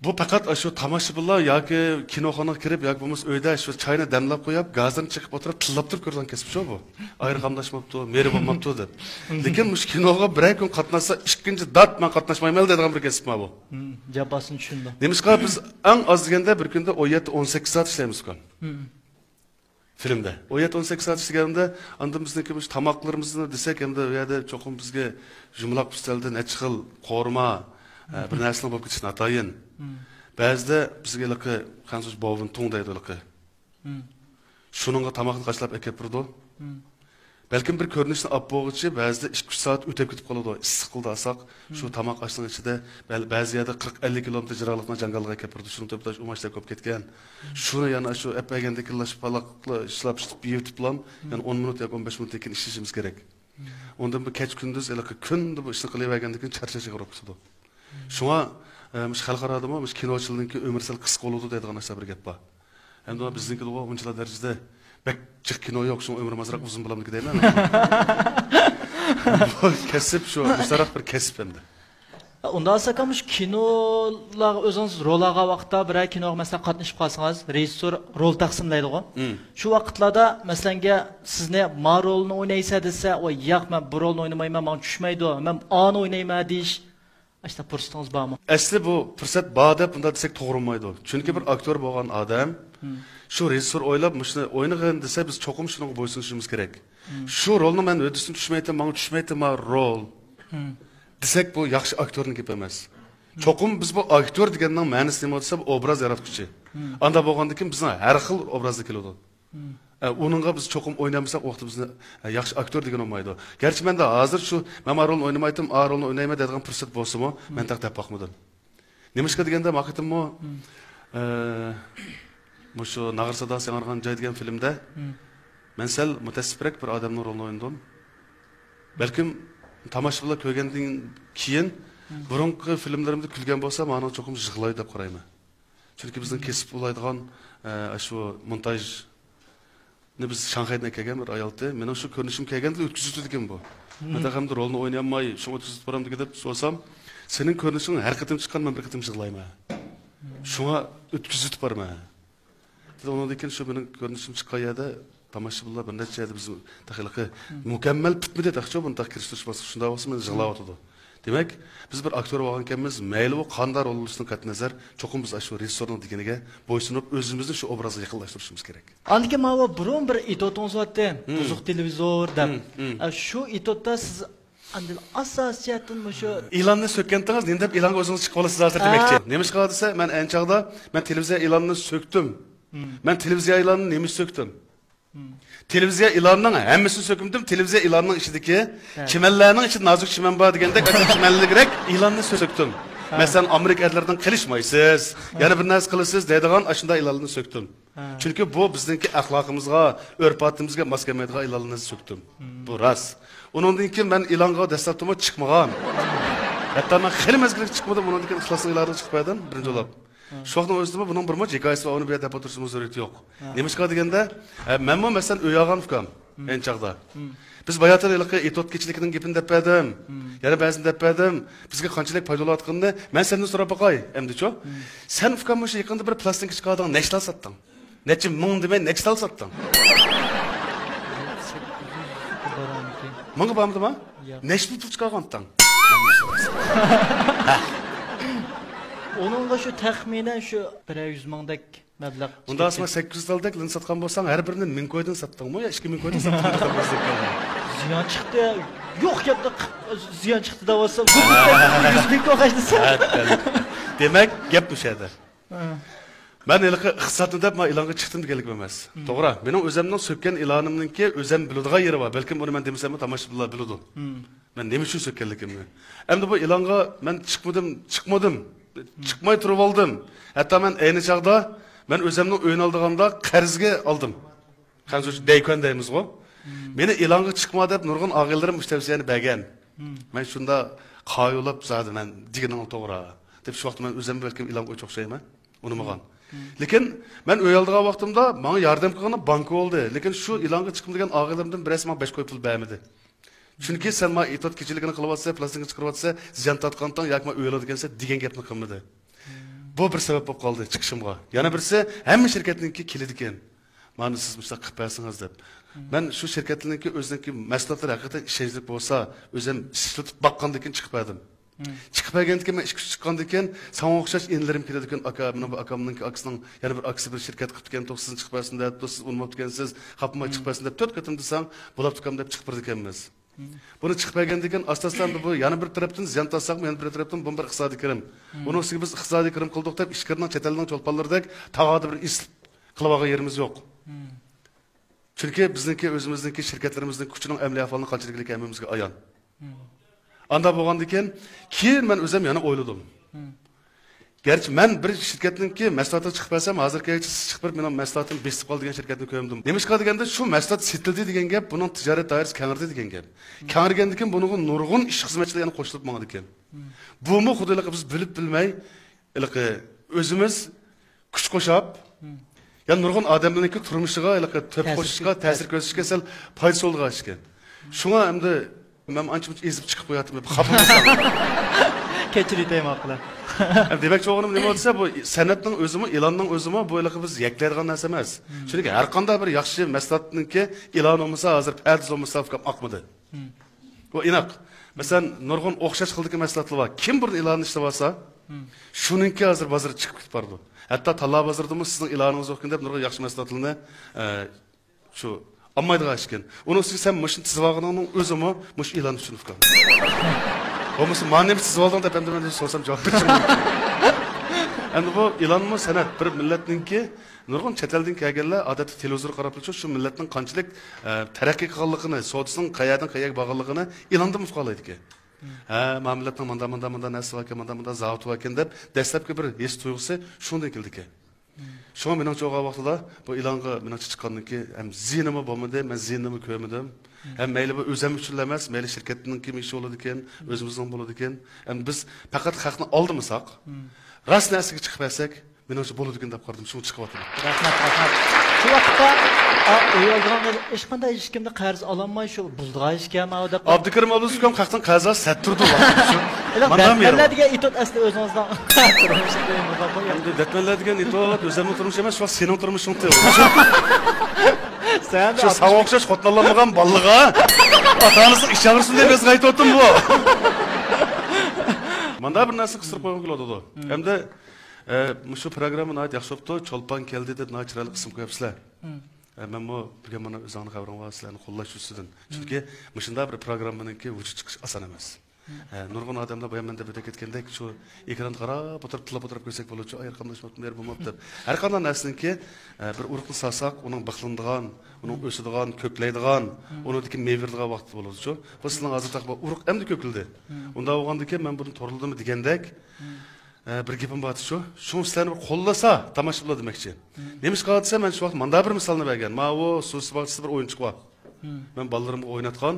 بۇ پەقەت ئاشۇ تاماشىبىنلار ياكى كىنوخانىغا كىرىپ ياكى بولمىسا ئۆيدە شۇ چاينى دەملەپ قويۇپ، گازىنى چېقىپ ئولتۇرۇپ تىللاپ تۇرۇپ كۆرىدىغان كەسىپ شۇ بۇ. ئايرى قاملاشماپتۇ، مېرى بولماپتۇ دەپ. لېكىن مۇشۇ كىنوغا بىرەر كۈن قاتناشسا، ئىككىنچى دات مەن قاتناشمايمەن دەيدىغان بىر كەسىپ مانا بۇ. جاپاسىنى چۈشىنىدۇ. نېمىشقا بىز ئەڭ ئاز دېگەندە بىر كۈندە ئون يەتتە، ئون سەككىز سائەت ئىشلەيمىزكەن. فىلىمدە. ئون يەتتە، ئون سەككىز سائەت ئىشلىگەندە، ئاندىن بىزنىڭكى مۇشۇ تاماقلىرىمىزنى دېسەك، ئەمدى ئۇ يەردە چوقۇم بىزگە يۇمىلاق ئۈستەلدە نەچچە خىل قورۇما، ئە، بىر نەرسىلەر بولۇپ كېتىشى ناتايىن. بەزىدە بىزگە ھېلىقى خەنزۇچە بوۋىن تۇڭ دەيدۇ ھېلىقى. شۇنىڭغا تاماقنى قاچىلاپ ئەكەپ بېرىدۇ. بەلكىم بىر كۆرۈنۈشنى ئاپ بولغۇچە بەزىدە ئىككى، ئۈچ سائەت ئۆتۈپ كېتىپ قالىدۇ، ئىسسىقلىدا ئالساق. شۇ تاماق ئاشنىڭ ئىچىدە بەل-، بەزى يەردە قىرىق، ئەللىك كىلومېتىر جىراقلىقتىن جاڭگالغا ئەكەپ بېرىدۇ. شۇنىڭ تۆپىدە ئۇماچ كۆپ كەتكەن. شۇنى يەنە شۇ ئەپ بەرگەندىن كېيىن شىپالاقلا ئىشلاپ، ئىشلىتىپ، يېيىۋېتىپلا يەنە ئون مىنۇت ياكى ئون بەش مىنۇتتىن كېيىن ئىشلىشىمىز كېرەك. ئۇندىن بۇ كەچ كۈندۈز ھېلىقى كۈندە بۇ ئىشنى قىلىۋەرگەندىن كېيىن چارچاش ئېغىر بولۇپ كېتىدۇ. شۇڭا، ئە، مۇشۇ خەلقئارادىمۇ مۇشۇ كىنوچىلارنىڭكى ئۆمرى سەل قىسقا بولىدۇ دەيدىغان نەرسە بىر گەپ بار. ئەمدى بىزنىڭكىدىغۇ ئۇنچىلا دەرىجىدە بەك جىق كىنو يوق، شۇڭا ئۆمرى ئازراق ئۇزۇن بولامدىكى دەيمەن. بۇ كەسىپ شۇ، مۇشۇنداق بىر كەسىپ ئەمدى. ئۇنداق ئاكا، مۇشۇ كىنولارغا ئۆزىڭىز رول ئالغان ۋاقىتتا، بىرەر كىنوغا مەسىلەن قاتنىشىپ قالسىڭىز، رېژىسسور رول تەقسىملەيدىغۇ. شۇ ۋاقىتلاردا مەسىلەنگە سىزنى ما رولنى ئوينايسەن دېسە، ۋاي ياق، مەن بۇ رولنى ئوينىمايمەن، ماڭا چۈشمەيدۇ، مەن ئانى ئوينايمەن دېيىش ئاشۇنداق پۇرسىتىڭىز بارمۇ؟ ئەسلى بۇ پۇرسەت بار دەپ بۇنداق دېسەك توغرا بولمايدۇ. چۈنكى بىر ئاكتور بولغان ئادەم شۇ رېژىسسور ئويلاپ مۇشۇنى ئوينىغىن دېسە، بىز چوقۇم شۇنىڭغا بويسۇنۇشىمىز كېرەك. شۇ رولنى مەن ھۆددىسىنى چۈشمەيتتىم، ماڭا چۈشمەيتتىما رول دېسەك، بۇ ياخشى ئاكتورنىڭ گېپى ئەمەس. چوقۇم بىز بۇ ئاكتور دېگەننىڭ مەنىسى نېمە دېسە، بۇ ئوبراز ياراتقۇچى. ئانداق بولغاندىن كېيىن بىزنىڭ ھەر خىل ئوبرازدا كېلىدۇ. ئە، ئۇنىڭغا بىز چوقۇم ئوينىمىساق، ئۇ ۋاقىتتا بىزنى، ئە، ياخشى ئاكتور دېگىلى بولمايدۇ. گەرچە مەندە ھازىر شۇ، مەن ما رولنى ئوينىمايتتىم، ئا رولنى ئوينايمەن دەيدىغان پۇرسەت بولسىمۇ، مەن تېخى دەپ باقمىدىم. نېمىشقا دېگەندە، ما قېتىممۇ، ئە، مۇشۇ ناغرا ساداسى ياڭرىغان جاي دېگەن فىلىمدە مەن سەل مۇتەئەسسىپرەك بىر ئادەمنىڭ رولىنى ئوينىدىم. بەلكىم تاماشىبىنلار كۆرگەندىن كېيىن بۇرۇنقى فىلىملىرىمدە كۈلگەن بولسا، مانا چوقۇم يىغلايدۇ دەپ قارايمەن. چۈنكى بىزنىڭ كېسىپ ئۇلايدىغان، ئە، شۇ مونتاژنى بىز شاڭخەيدىن ئەكەلگەن بىر ئايالتى. مېنىڭ شۇ كۆرۈنۈشۈمنى كەلگەندە ئۆتكۈزۈۋېتىدىكەن بۇ. مەن تېخى ئەمدى رولنى ئوينىيالماي، شۇڭا ئۆتكۈزۈۋېتىپ بارامدىكى دەپ سورىسام، سېنىڭ كۆرۈنۈشۈڭ ھەر قېتىم چىققان مەن بىر قېتىم يىغلايمەن. شۇڭا ئۆتكۈزۈۋېتىپ بارىمەن. ئۇنىڭدىن كېيىن شۇ مېنىڭ كۆرۈنۈشۈم چىققان يەردە تاماشىبىنلار بىر نەچچە يەردە بىز تېخى ھېلىقى مۇكەممەل پۈتمىدى تېخىچۇ، بۇنى تېخى كىرىشتۈرۈش باسقۇچى شۇنداق بولسا مېنى يىغلاۋاتىدۇ. دېمەك، بىز بىر ئاكتور بولغانكەنمىز، مەيلى ئۇ قانداق رول بولۇشىدىن قەتئىينەزەر، چوقۇم بىز ئاشۇ رېژىسسورنىڭ دېگىنىگە بويسۇنۇپ، ئۆزىمىزنى شۇ ئوبرازغا يېقىنلاشتۇرۇشىمىز كېرەك. ئاندىن كېيىن ماۋۇ بۇرۇن بىر ئېتوتىڭىز بارتتى، بۇزۇق تېلېۋىزور دەپ. ئە، شۇ ئېتوتتا سىز ئاندىن ئاساسىي جەھەتتىن مۇشۇ ئېلاننى سۆككەنتىڭىز، نېمە دەپ ئېلانغا ئۆزىڭىز چىقىپ قالىسىز ھازىر دېمەكچى. نېمىشقا دېسە، مەن ئەينى چاغدا، مەن تېلېۋىزىيە ئېلانىنى سۆكتۈم. مەن تېلېۋىزىيە ئېلانىنى نېمىشقا سۆكتۈم؟ تېلېۋىزىيە ئېلانىنىڭ ھەممىسىنى سۆكمىدىم. تېلېۋىزىيە ئېلانىنىڭ ئىچىدىكى چىمەنلەرنىڭ ئىچىدە نازۇك چىمەن بار دېگەندەك، چىمەنلىكرەك ئېلاننى سۆكتۈم. مەسىلەن، ئامېرىكا ئەرلىرىدىن قېلىشمايسىز، يەنە بىر نەرسە قىلىسىز دەيدىغان ئاشۇنداق ئېلانلارنى سۆكتۈم. ھە. چۈنكى بۇ بىزنىڭكى ئەخلاقىمىزغا، ئۆرپ-ئادىتىمىزگە ماس كەلمەيدىغان ئېلانلارنى سۆكتۈم. مم. بۇ راست. ئۇنىڭدىن كېيىن مەن ئېلانغا دەسلەپتىمۇ چىقمىغان. ھەتتا مەن خېلى مەزگىلگە چىقمىدىم، ئۇنىڭدىن كېيىن ئىخلاسنىڭ ئېلانىغا چىقىپ بەردىم، بىرىنچى بولۇپ. ھە. شۇ ۋاقىتنىڭ ئۆزىدىمۇ بۇنىڭ بىرمۇ ھېكايىسى بار، ئۇنى بۇ يەردە دەپ ئولتۇرۇشنىڭ زۆرۈرىيىتى يوق. ھە. نېمىشقا دېگەندە، ئە، مەنمۇ مەسىلەن ئۆي ئالغان ئۇكام، ئەينى چاغدا. بىز باياتىن ھېلىقى ئېتوت كېچىلىكىنىڭ گېپىنى دەپ بەردىم. يەنە بەزىنى دەپ بەردىم. بىزگە قانچىلىك پايدا بولۇۋاتقىنىنى مەن سەندىن سوراپ باقاي، ئەمدىچۇ؟ سەن ئۇكام مۇشۇ يېقىندا بىر پلاستىنكا چىقاردىڭ، نەچچە تال ساتتىڭ؟ نەچچە مىڭ دېمەي، نەچچە تال ساتتىڭ؟ سەككىز يۈز بارامتى؟ مىڭغا بارمىدىما؟ ياق. نەچچە پۇل چىقارغانتىڭ؟ ئۇنىڭغا شۇ تەخمىنەن شۇ بىرەر يۈز مىڭدەك مەبلەغ. ئۇنداق ئەسما سەككىز يۈز تالدەك لىنت ساتقان بولساڭ، ھەر بىرىنى مىڭ كويدىن ساتتىڭمۇ يا ئىككى مىڭ كويدىن ساتتىڭمۇ؟ زىيان چىقتى. يوق گەپنى قىپ، زىيان چىقتى دەۋاتسا، بۇ يۈز مىڭ كوي خەجلىسە. دېمەك، گەپ مۇشۇ يەردە. مەن ھېلىقى ئىقتىسادنى دەپ مەن ئېلانغا چىقتىم دېگەنلىكىم ئەمەس. توغرا، مېنىڭ ئۆزەمنىڭ سۆككەن ئېلانىمنىڭكى ئۆزەم بىلىدىغان يېرى بار. بەلكىم ئۇنى مەن دېمىسەممۇ تاماشىبىنلار بىلىدۇ. مەن نېمە ئۈچۈن سۆككەنلىكىمنى. ئەمدى بۇ ئېلانغا مەن چىقمىدىم، چىقمىدىم، چىقماي تۇرۇۋالدىم. ھەتتا مەن ئەينى چاغدا مەن ئۆزەمنىڭ ئۆيىنى ئالىدىغاندا قەرزگە ئالدىم. خەنزۇچە دەيكۈەن دەيمىزغۇ. مېنى ئېلانغا چىقما دەپ نۇرغۇن ئاغىنىلىرىم مۇشۇ تەۋسىيەنى بەرگەن. مەن شۇندا قايىللاپ زادى مەن دېگىنىڭ توغرا دەپ شۇ ۋاقىتتا مەن ئۆزەم بەلكىم ئېلانغا ئوخشايمەن. ئۇنىمىغان. لېكىن مەن ئۆي ئالىدىغان ۋاقتىمدا ماڭا ياردەم قىلغىنى بانكا بولدى. لېكىن شۇ ئېلانغا چىقىم دېگەن ئاغىنىلىرىمدىن بىرەرسى ماڭا بەش كوي پۇل بەرمىدى. چۈنكى سەن مانا ئېتوت كېچىلىكىنى قىلىۋاتىسەن، پلاستىنكا چىقىرىۋاتىسەن، زىيان تارتقانتىڭ ياكى مانا ئۆي ئالىدىكەنسەن دېگەن گەپنى قىلمىدى. بۇ بىر سەۋەب بولۇپ قالدى چىقىشىمغا. يەنە بىرسى، ھەممە شىركەتنىڭكى كېلىدىكەن. مانا سىز مۇشۇنداق قىلىپ بەرسىڭىز دەپ. مەن شۇ شىركەتلەرنىڭكى ئۆزىنىڭكى مەھسۇلاتلىرى ھەقىقەتەن ئىشەنچلىك بولسا، ئۆزۈم ئىشلىتىپ باققاندىن كېيىن چىقىپ بەردىم. چىقىپ بەرگەندىن كېيىن مەن ئىشقا چىققاندىن كېيىن ساڭا ئوخشاش ئىنىلىرىم كېلىدىكەن، ئاكا، مانا بۇ ئاكامنىڭكى ئاكىسىنىڭ يەنە بىر ئاكىسى بىر شىركەت قىپتىكەن، توغرا سىزنى چىقىپ بەرسۇن دەپتۇ، سىز ئۇنىماپتىكەنسىز، خاپىماي چىقىپ بەرسۇن دەپ تۆت قېتىم دېسەڭ، بولاپتىكەن دەپ چىقىپ بېرىدىكەنمىز. بۇنى چىقىپ بەرگەندىن كېيىن ئاستا-ئاستا ئەمدى بۇ يەنە بىر تەرەپتىن زىيان تارتساقمۇ، يەنە بىر تەرەپتىن بۇمۇ بىر ئىقتىسادىي كىرىم. ئۇنىڭ ئۈستىگە بىز ئىقتىسادىي كىرىم قىلدۇق دەپ ئىچكىرىنىڭ چەت ئەلنىڭ چولپانلىرىدەك تاغادا بىر ئىس قىلىۋالغان يېرىمىز يوق. چۈنكى بىزنىڭكى ئۆزىمىزنىڭكى شىركەتلىرىمىزنىڭ كۈچىنىڭ ئەمەلىي ئەھۋالىنى قانچىلىكلىكى ھەممىمىزگە ئايان. ئانداق بولغاندىن كېيىن، كېيىن مەن ئۆزۈم يەنە ئويلىدىم. گەرچە مەن بىر شىركەتنىڭكى مەھسۇلاتىغا چىقىپ بەرسەم، ھازىرغىچە سىز چىقىپ بېرىپ مېنىڭ مەھسۇلاتىم بېسىپ قالدى دېگەن شىركەتنى كۆرمىدىم. نېمىشقا دېگەندە، شۇ مەھسۇلات سېتىلدى دېگەن گەپ، بۇنىڭ تىجارەت دائىرىسى كەڭرىدى دېگەن گەپ. كەڭرىگەندىن كېيىن بۇنىڭغا نۇرغۇن ئىش خىزمەتچىلەر يەنە قوشۇلۇپ ماڭىدىكەن. بۇمۇ خۇددى ھېلىقى بىز بىلىپ بىلمەي، ھېلىقى ئۆزىمىز كۈچ قوشاپ، يەنە نۇرغۇن ئادەملەرنىڭكى تۇرمۇشىغا ھېلىقى تۆھپە قوشۇشقا، تەسىر كۆرسىتىشكە سەل پايدىسى بولىدىغان ئىشكەن. شۇڭا ئەمدى مەن ئانچە-مۇنچە ئېزىپ چىقىپ قوياتتىم، خاپا بولساڭ. كەچۈرۈۋېتەي ماقۇل. دېمەكچى بولغىنىم نېمە دېسە، بۇ سەنئەتنىڭ ئۆزىمۇ، ئېلاننىڭ ئۆزىمۇ، بۇ ھېلىقى بىز يەكلەيدىغان نەرسە ئەمەس. چۈنكى ھەر قانداق بىر ياخشى مەھسۇلاتنىڭكى ئېلانى بولمىسا، ھازىر پەردىسى بولمىسا، ئۇكام، ئاقمىدى. بۇ ئېنىق. مەسىلەن، نۇرغۇن ئوخشاش خىلدىكى مەھسۇلاتلار بار. كىم بۇرۇن ئېلاننى ئىشلەۋالسا، شۇنىڭكى ھازىر بازىرى چىقىپ كېتىپ بارىدۇ. ھەتتا تاللا بازىرىدىمۇ سىزنىڭ ئېلانىڭىز يوقكەن دەپ نۇرغۇن ياخشى مەھسۇلاتلارنى، ئە، شۇ ئالمايدىغان ئىشكەن. ئۇنىڭ ئۈستىگە سەن مۇشۇنى تىزىۋالغىنىڭنىڭ ئۆزىمۇ مۇشۇ ئېلان ئۈچۈن ئۇكام. بولمىسا مانا نېمە تىزىۋالدىڭ دەپ ئەمدى مەن سورىسام جاۋاب بېرىشىم مۇمكىن. ئەمدى بۇ ئېلانمۇ سەنئەت، بىر مىللەتنىڭكى نۇرغۇن چەت ئەلدىن كەلگەنلەر ئادەتتە تېلېۋىزور قاراپلا شۇ مىللەتنىڭ قانچىلىك، ئە، تەرەققىي قىلغانلىقىنى، سودىسىنىڭ قەيەردىن قەيەرگە بارغانلىقىنى ئېلاندىن ئۇقالايدىكەن. ھە، ما مىللەتنىڭ ماندا، ماندا، ماندا نەرسىسى باركەن، ماندا، ماندا زاۋۇتى باركەن دەپ دەسلەپكى بىر ھېس تۇيغۇسى شۇندىن كېلىدىكەن. شۇڭا مېنىڭچە ئۇ ۋاقتىدا بۇ ئېلانغا مېنىڭچە چىققاندىن كېيىن ھەم زىيىنىمۇ بولمىدى، مەن زىيىنىنىمۇ كۆرمىدىم. ھەم مەيلى بۇ ئۆزەم ئۈچۈنلا ئەمەس، مەيلى شىركەتنىڭكى ئىشى بولىدىكەن، ئۆزىمىزنىڭ بولىدىكەن. ھەم بىز پەقەت خەقنى ئالدىمىساق، راست نەرسىگە چىقىپ بەرسەك، مېنىڭچە بولىدىكەن دەپ قارىدىم، شۇڭا چىقىۋاتىمەن. رەھمەت، رەھمەت. شۇ ۋاقىتتا، ئا، ئۆي ئالىدىغان ھېچقانداق ھېچكىمدىن قەرز ئالالماي، شۇ بۇزىدىغان ئىشكەن، ماۋۇ دەپ. ئابدۇكېرىم ئابدۇسۇكام خەقنىڭ قەرزى سەت تۇرىدۇ. ماندامۇ يەر بار. دەتمەنلەر دېگەن ئېتوت ئەسلى ئۆزىڭىزنىڭ تۇرمۇشىدا. ئەمدى دەتمەنلەر دېگەن ئېتوت ئۆزۈمنىڭ تۇرمۇشى ئەمەس، شۇ سېنىڭ تۇرمۇشۇڭ. سەن شۇ ساڭا ئوخشاش خوتۇن ئالالمىغان بالىلىغا ئاتا-ئانىسىنىڭ ئىچى ئاغرىسۇن دەپ يازغان ئېتوتۇم بۇ. ماندا بىر نەرسە قىستۇرۇپ قويغۇم كېلىۋاتىدۇ. ئەمدى، ئە، مۇشۇ پروگرامما ناھايىتى ياخشى بوپتۇ. چولپان كەلدى دەپ ناھايىتى چىرايلىق ئىسىم قويۇپسىلەر. ئە، مەنمۇ بۈگۈن مانا ئۆزۈڭنىڭ خەۋىرىڭ بار، سىلەرنى قوللاش ئۈستىدىن. چۈنكى مۇشۇنداق بىر پروگراممىنىڭكى ۋۇجۇدقا چىقىشى ئاسان ئەمەس. ئە، نۇرغۇن ئادەملەر بايا مەن دەپ ئۆتۈپ كەتكەندەك، شۇ ئېكرانغا قاراپ ئولتۇرۇپ، تىللاپ ئولتۇرۇپ كۆرسەك بولىدۇ، ئاي، ھەرقانداق ئىش بولۇپتۇ، نېرى بولماپتۇ دەپ. ھەرقانداق نەرسىنىڭكى، ئە، بىر ئۇرۇقنى سالساق، ئۇنىڭ بىخلىنىدىغان، ئۇنىڭ ئۆسىدىغان، كۆكلەيدىغان، ئۇنىڭدىكى مېۋە بېرىدىغان ۋاقتى بولىدۇچۇ. بۇ سىلىنىڭ ھازىر تاقا ئۇرۇق ئەمدى كۆكلىدى. ئۇنداق بولغاندىكىن مەن بۇنى تورلىدىممۇ دېگەندەك، ھە، بىر گېپىم بار شۇ. شۇ سىلەرنى بىر قوللىسا تاماشىبىنلار دېمەكچى. نېمىشقا دېسە، مەن شۇ ۋاقىت ماندا بىر مىسالنى بەرگەن. ماۋۇ سۇ باغچىسىدا بىر ئويۇنچۇق بار. مەن بالىلىرىمغا ئويناتقان.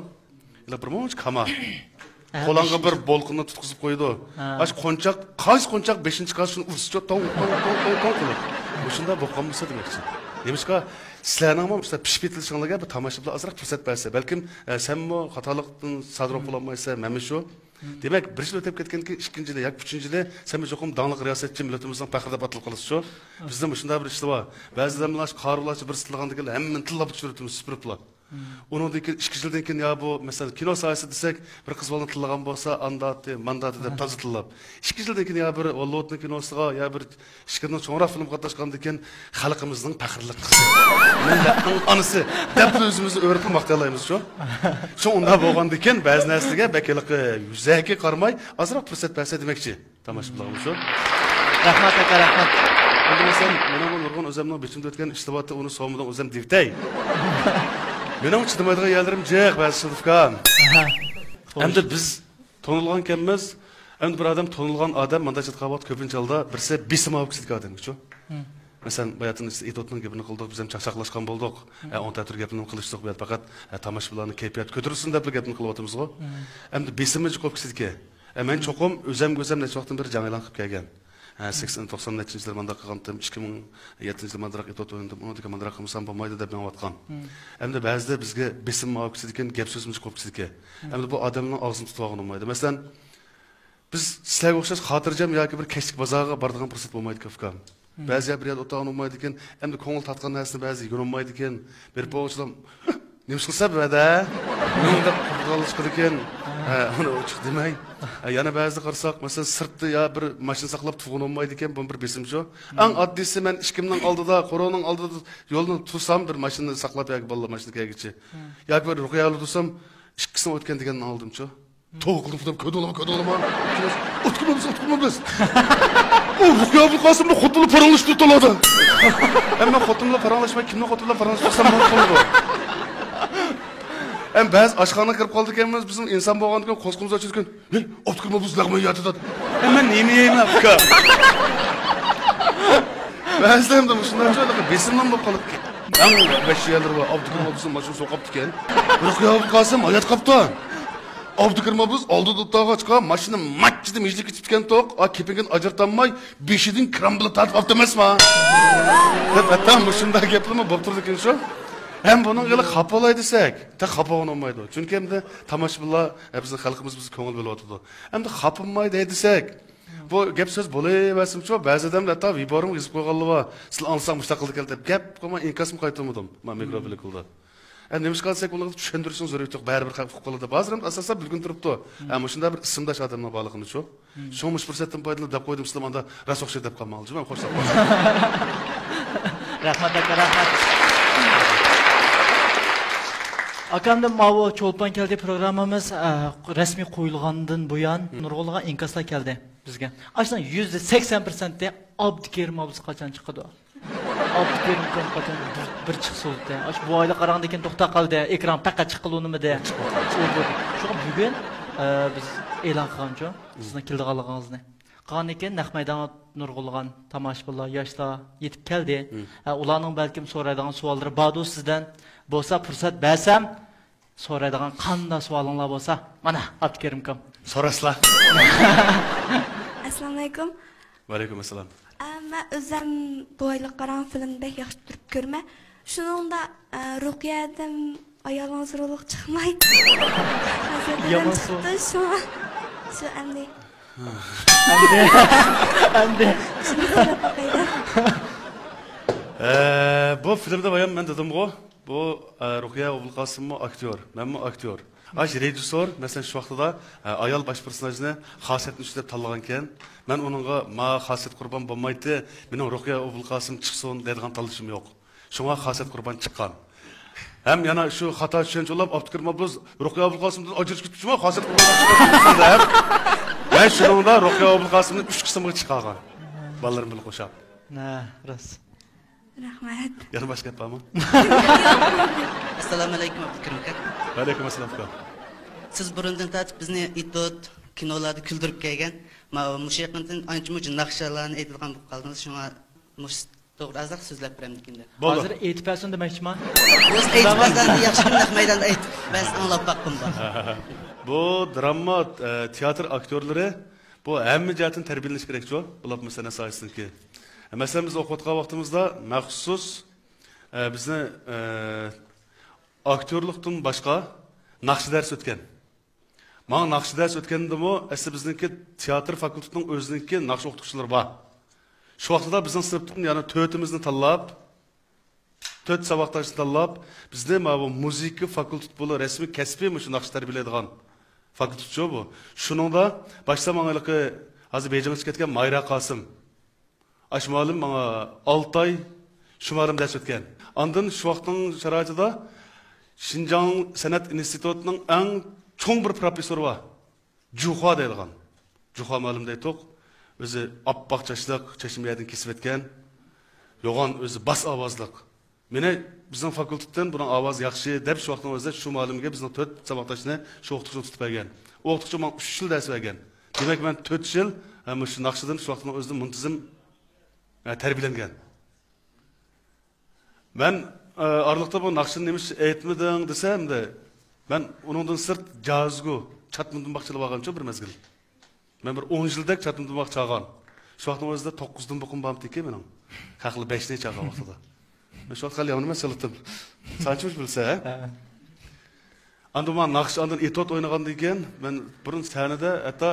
ئىللا بىر مۇنچە كاما. ھە، قولۇڭغا بىر بولقىنى تۇتقۇزۇپ قويىدۇ. ھە. ئاش قونچاق، قايسى قونچاق بېشىنى چىقارسا شۇنى ئۇرسىچۇ، توڭ، توڭ، توڭ، توڭ، توڭ قىلىپ. مۇشۇنداق بولۇپ قالمىسا دېمەكچى. نېمىشقا سىلەرنىڭمۇ مۇشۇنداق پىشىپ يېتىلىشىڭلارغا بىر تاماشىبىنلار ئازراق پۇرسەت بەرسە، بەلكىم، ئە، سەنمۇ خاتالىقتىن سادىر بولۇپ قالالمايسەن، مەنمۇ شۇ. دېمەك، بىر يىل ئۆتۈپ كەتكەندىن كېيىن، ئىككىنچى يىلى ياكى ئۈچىنچى يىلى سەنمۇ چوقۇم داڭلىق رىياسەتچى، مىللىتىمىزنىڭ پەخرى دەپ ئاتىلىپ قالىسىز شۇ. بىزدە مۇشۇنداق بىر ئىشلار بار. بەزى ئادەملەر قارىغۇلارچە بىر سىلىغاندىن كېيىن ھەممىنى تىللاپ چۈشۈرۈۋېتىمىز، سۈپۈرۈپلا. ئۇنىڭدىن كېيىن ئىككى يىلدىن كېيىن يا بۇ، مەسىلەن، كىنو ساھەسى دېسەك، بىر قىز بالىنى تىللىغان بولسا، ئانداتى، مانداتى دەپ تازا تىللاپ. ئىككى يىلدىن كېيىن يا بىر ۋاللۇتنىڭ كىنوسىغا، يا بىر ئىككى مىڭدىن چوڭراق فىلىمغا قاتناشقاندىن كېيىن خەلقىمىزنىڭ پەخىرلىك قىزى، مىللەتنىڭ ئانىسى دەپ ئۆزىمىزنى ئۆرۈپ ماختىيالايمىز شۇ. شۇ ئۇنداق بولغاندىن كېيىن بەزى نەرسىلەرگە بەك ھېلىقى يۈزەكى قارىماي، ئازراق پۇرسەت بەرسە دېمەكچى. تاماشىبىنلارغىمۇ شۇ. رەھمەت، ئاكا، رەھمەت. ئەمدى مەسىلەن، مېنىڭمۇ نۇرغۇن ئۆزەمنىڭ بېشىمدا ئۆتكەن ئىشلىۋاتتى، ئۇنى سورىمىدىڭ ئۆزەم دېۋىتەي. مېنىڭ چىدىمايدىغان يەرلىرىم جىق بەزى شۇدۇكا. ئەمدى بىز تونۇلغانكەنمىز. ئەمدى بىر ئادەم تونۇلغان ئادەم مانداق چاتقان ۋاقىت كۆپىنچە ھالدا بىرسى بېسىم ئاۋۇپ كېتىدىكەن ئادەمگىچۇ. مەسىلەن، باياتىن ئىدوتنىڭ گېپىنى قىلدۇق، بىز ھەم چاقچاقلاشقان بولدۇق. ئە، ئوڭ تەتۈر گەپنى قىلىشتۇق، بۇ يەردە پەقەت، ئە، تاماشىبىنلارنىڭ كەيپىياتى كۆتۈرۈلسۇن دەپلا گەپنى قىلىۋاتىمىزغۇ. ئەمدى بېسىمى جىق بولۇپ كېتىدىكەن. ئە، مەن چوقۇم ئۆزەمگە ئۆزەم نەچچە ۋاقىتتىن بېرى جەڭ ئېلان قىلىپ كەلگەن. ھە، سەكسەن، توقسان نەچچىنچى يىلى مانداق قىلغانتىم، ئىككى مىڭ يەتتىنچى يىلى مانداق ئېتوت ئوينىدىم، ئۇنىڭدىن كېيىن مانداق قىلمىسام بولمايدۇ دەپ مېڭىۋاتقان. ئەمدى بەزىدە بىزگە بېسىم ماۋۇ كېسىدىكەن، گەپ سۆزىمىز قوپۇپ كېتىدىكەن. ئەمدى بۇ ئادەمنىڭ ئاغزىنى تۇتۇۋالغىلى بولمايدۇ. مەسىلەن، بىز سىلەرگە ئوخشاش خاتىرجەم ياكى بىر كەچلىك بازارغا بارىدىغان پۇرسەت بولمايدىكەن، ئۇكام. بەزى يەر بىر يەردە ئولتۇرغىلى بولمايدىكەن، ئەمدى كۆڭۈل تارتقان نەرسىنى بەزى يېگىلى بولمايدىكەن، بېرىپ بولغۇچىلام، نېمە ئىش قىلسا بۇ يەردە؟ نېمە دەپ قاپقاللىق چىقىدىكەن؟ ھە، ئۇنى ئوچۇق دېمەي. ھە، يەنە بەزىدە قارىساق، مەسىلەن، سىرتتا يا بىر ماشىنا ساقلاپ تۇرغىلى بولمايدىكەن، بۇمۇ بىر بېسىمچۇ. ئەڭ ئاددىيسى، مەن ئىشىكىمنىڭ ئالدىدا، قورۇنىڭ ئالدىدا يولدا تۇرسام، بىر ماشىنا ساقلاپ ياكى بالىلار ماشىنا كەلگۈچە. ياكى بىر رۇقىيە ئالدىدا تۇرسام، ئىككىسىنىڭ ئۆتكەن دېگەننى ئاڭلىدىمچۇ. توۋا قىلدىم، قۇدام، كۆردۈڭلارمۇ، كۆردۈڭلارمۇ؟ ئۇتۇقمىمىز، ئۇتۇقمىز. ئۇ رۇقىيە ئابۇلقاسىم بىلەن خوتۇنلا پاراڭلىشىپ تۇرۇپتۇ. ئەمما خوتۇنلا پاراڭلاشماي، كىمنىڭ خوتۇنى بىلەن پاراڭلىشىپ تۇرسام بولىدۇ. ئەم بەزى ئاشخانىغا كىرىپ قالىدىكەنمىز، بىزنىڭ ئىنسان بولغاندىكىن قورسىقىمىز ئاچىدىكەن. ھېي، ئابدۇكېرىم ئابلا لەغمەن يەتتى دەپ. ئەمما نېمە يەيمەن، ئۇكا؟ بەزىدە ئەمدى مۇشۇنداق بېسىملام بولۇپ قالىدىكەن. ئەڭ ۋەھشىي يەرلىرى بار، ئابدۇكېرىم ئابلا ماشىنا سوقۇپتىكەن. رۇقىيە ئابۇلقاسىم ھايات قاپتۇ. ئابدۇكېرىم ئابلا ئالدىدا ئولتۇرغاچقا، ماشىنا ماچچىدىن مىجىلىپ كېتىپتىكەن توق، ئا، كېپىنىدىن ئاجرىتالماي، بېشىدىن كرامبىلا تارتىپ ئاپتۇ ئەمەسما؟ دەپ، ھەتتا مۇشۇنداق گەپلىرىمۇ بولۇپ تۇرىدىكەن شۇ. ھەم بۇنىڭغا خاپا بولاي دېسەك، تېخى خاپا بولغىلى بولمايدۇ. چۈنكى ئەمدى تاماشىبىنلار، ئە، بىزنىڭ خەلقىمىز بىزگە كۆڭۈل بۆلۈۋاتىدۇ. ئەمدى خاپىماي دەي دېسەك، بۇ گەپ سۆز بولۇۋەرسىمۇچۇ، بەزى ئادەملەر ھەتتا ۋىبورۇمغا يېزىپ قويغانلار بار. سىلەر ئاڭلىساڭ مۇشۇنداق قىلىدىكەن دەپ گەپ قىلماي ئىنكاسمۇ قايتۇرمىدىم. مانا مىكروفون كولدا. ئە، نېمىشقا دېسەك، ئۇلارغا چۈشەندۈرۈشنىڭ زۆرۈرىيىتى يوق، بەرىبىر خەق ئۇقۇپ قالىدۇ. بەزىلىرىمىز ئاساسەن بىلگىنى تۇرۇپتۇ. ئە، مۇشۇنداق بىر ئىسىمداش ئادەمنىڭ بارلىقىنىچۇ. شۇڭا مۇشۇ پۇرسەتتىن پايدىلىنىپ دەپ قويدۇم، سىلەر ئاندا راست ئوخشايدۇ دەپ قالماڭلار، مەن خوشلاپ قالدىم. رەھمەت ئاكا، رەھمەت. ئاكامدىن ماۋۇ چولپان كەلدى پروگراممىمىز، ئە، رەسمىي قويۇلغاندىن بۇيان نۇرغۇنلىغان ئىنكاسلار كەلدى بىزگە. ئاشۇنىڭ يۈزدە سەكسەن پىرسەنتى ئابدۇكېرىم ئابلىسى قاچان چىقىدۇ؟ ئابدۇكېرىم ئاكام قاچان بىر، بىر چىقسا بولدى. ئاشۇ بۇ ئايلىق ئاراڭدىن كېيىن توختاپ قالدى. ئېكران پەقەت چىققىلى ئۇنىمىدى. شۇڭا بۈگۈن، ئە، بىز ئېلان قىلغانچۇ، سىزنىڭ كېلىدىغانلىقىڭىزنى. قىلغاندىن كېيىن نەق مەيدانغا نۇرغۇنلىغان تاماشىبىنلار، ياشلار يېتىپ كەلدى. ئە، ئۇلارنىڭ بەلكىم سورايدىغان سوئاللىرى باردۇ سىزدىن. بولسا پۇرسەت بەرسەم، سورايدىغان قانداق سوئالىڭلار بولسا، مانا، ئابدۇكېرىم ئاكام. سوراسىلا. ئەسسالامۇ ئەلەيكۇم. ۋەئەلەيكۇم ئەسسالام. ئە، مەن ئۆزەم بۇ ئايلىق قاراڭ فىلىمنى بەك ياخشى كۆرۈپ كۆرىمەن. شۇنىڭدا، ئە، رۇقىيە ھەدەم ئايالىڭىز رولىغا چىقماي. ھازىر يامان چىقتى، شۇڭا. شۇ ئەمدى. ئەمدى. ئەمدى. شۇنى سوراپ باقايلى. ئە، بۇ فىلىمدا بايام مەن دېدىمغۇ، بۇ، ئە، رۇقىيە ئوبۇلقاسىممۇ ئاكتيور، مەنمۇ ئاكتيور. ئاش رېژىسسور، مەسىلەن، شۇ ۋاقتىدا، ئە، ئايال باش پېرسوناژنى خاسىيەتنى ئۈچ دەپ تاللىغانكەن. مەن ئۇنىڭغا، ما خاسىيەت قۇربان بولمايتتى، مېنىڭ رۇقىيە ئوبۇلقاسىم چىقسۇن دەيدىغان تاللىشىم يوق. شۇڭا خاسىيەت قۇربان چىققان. ھەم يەنە شۇ خاتا چۈشەنچە بولۇپ، ئابدۇكېرىم ئابلىز رۇقىيە ئابلىقاسىمدىن ئاجرىشىپ كېتىپتۇ، شۇڭا خاسىيەت قۇربان چىقىپ كېتىپسىز دەپ. مەن شۇنىڭدا رۇقىيە ئابلىقاسىمنى ئۈچ قىسىمغا چىقارغان. بالىلىرىم بىلەن قوشاپ. ھە، راست. رەھمەت. يەنە باشقا گەپ بارمۇ؟ ئەسسالامۇ ئەلەيكۇم، ئابدۇكېرىم ئاكا. ۋەئەلەيكۇم ئەسسالام، ئۇكا. سىز بۇرۇندىن تارتىپ بىزنى ئېتوت، كىنولاردا كۈلدۈرۈپ كەلگەن. ماۋۇ مۇشۇ يېقىندىن ئانچە-مۇنچە ناخشىلارنى ئېيتىدىغان بولۇپ قالدىڭىز، شۇڭا مۇشۇ توغرا ئازراق سۆزلەپ بېرەمدىكىن دەپ. بولدى. ھازىر ئېيتىپ بەرسۇن دېمەكچىما؟ بولسا ئېيتىپ بەرسەڭ ياخشى، نەق مەيداندا ئېيتىپ بەرسەڭ ئاڭلاپ باققۇم بار. بۇ دراما، ئە، تىياتىر ئاكتيورلىرى بۇ ھەممە جەھەتتىن تەربىيەلىنىش كېرەكچۇ؟ بولۇپمۇ سەنئەت ساھەسىنىڭكى. مەسىلەن، بىز ئوقۇۋاتقان ۋاقتىمىزدا مەخسۇس، ئە، بىزنى، ئە، ئاكتيورلۇقتىن باشقا ناخشا دەرس ئۆتكەن. ماڭا ناخشا دەرس ئۆتكەندىمۇ، ئەسلى بىزنىڭكى تىياتىر فاكۇلتېتىنىڭ ئۆزىنىڭكى ناخشا ئوقۇتقۇچىلىرى بار. شۇ ۋاقتىدا بىزنىڭ سىنىپتىن يەنە تۆتىمىزنى تاللاپ، تۆت ساۋاقداشنى تاللاپ، بىزنى ماۋۇ مۇزىكا فاكۇلتېتى بولۇپ، رەسمىي كەسپىي مۇشۇ ناخشا تەربىيەلەيدىغان فاكۇلتېتچۇ بۇ. شۇنىڭدا باشتا ماڭا ھېلىقى ھازىر بېيجىڭغا چىقىپ كەتكەن مايرا قاسىم. ئاشۇ مۇئەللىم ماڭا ئالتە ئاي شۇ مۇئەللىم دەرس ئۆتكەن. ئاندىن شۇ ۋاقىتنىڭ شارائىتىدا شىنجاڭ سەنئەت ئىنستىتۇتىنىڭ ئەڭ چوڭ بىر پروفېسسورى بار. جۇخۇا دەيدىغان. جۇخۇا مۇئەللىم دەيتتۇق. ئۆزى ئاپئاق چاچلىق، چاچىنى بۇ يەردىن كېسىۋەتكەن. يوغان ئۆزى باس ئاۋازلىق. مېنى بىزنىڭ فاكۇلتېتتىن بۇنىڭ ئاۋازى ياخشى دەپ شۇ ۋاقىتنىڭ ئۆزىدە شۇ مۇئەللىمگە بىزنىڭ تۆت ساۋاقداشنى شۇ ئوقۇتقۇچىنى تۇتۇپ بەرگەن. ئۇ ئوقۇتقۇچى ماڭا ئۈچ يىل دەرس بەرگەن. دېمەك، مەن تۆت يىل، ھە، مۇشۇ ناخشىدىن شۇ ۋاقىتنىڭ ئۆزىدە مۇنتىزىم، ھە، تەربىيەلەنگەن. مەن، ئە، ئارىلىقتا بۇ ناخشىنى نېمىش ئېيتمىدىڭ دېسەم، دە، مەن ئۇنىڭدىن سىرت جازگو، چاتما دۇمباق چېلىپ ئالغانچۇ بىر مەزگىل. مەن بىر ئون يىلدەك چاتما دۇمباق چالغان. شۇ ۋاقىتنىڭ ئۆزىدە توققۇز دۇمبىقىم بارمىدىكى مېنىڭ. خەقلەر بەشنى چالغان ۋاقتىدا. مەن شۇ ۋاقىت خېلى يامان ئەمەس چېلىتتىم. سانچە مۇشۇ بىلسە، ھە؟ ھە. ئاندىن مانا ناخشا، ئاندىن ئېتيۇد ئوينىغاندىن كېيىن، مەن بۇرۇن سەھنىدە ھەتتا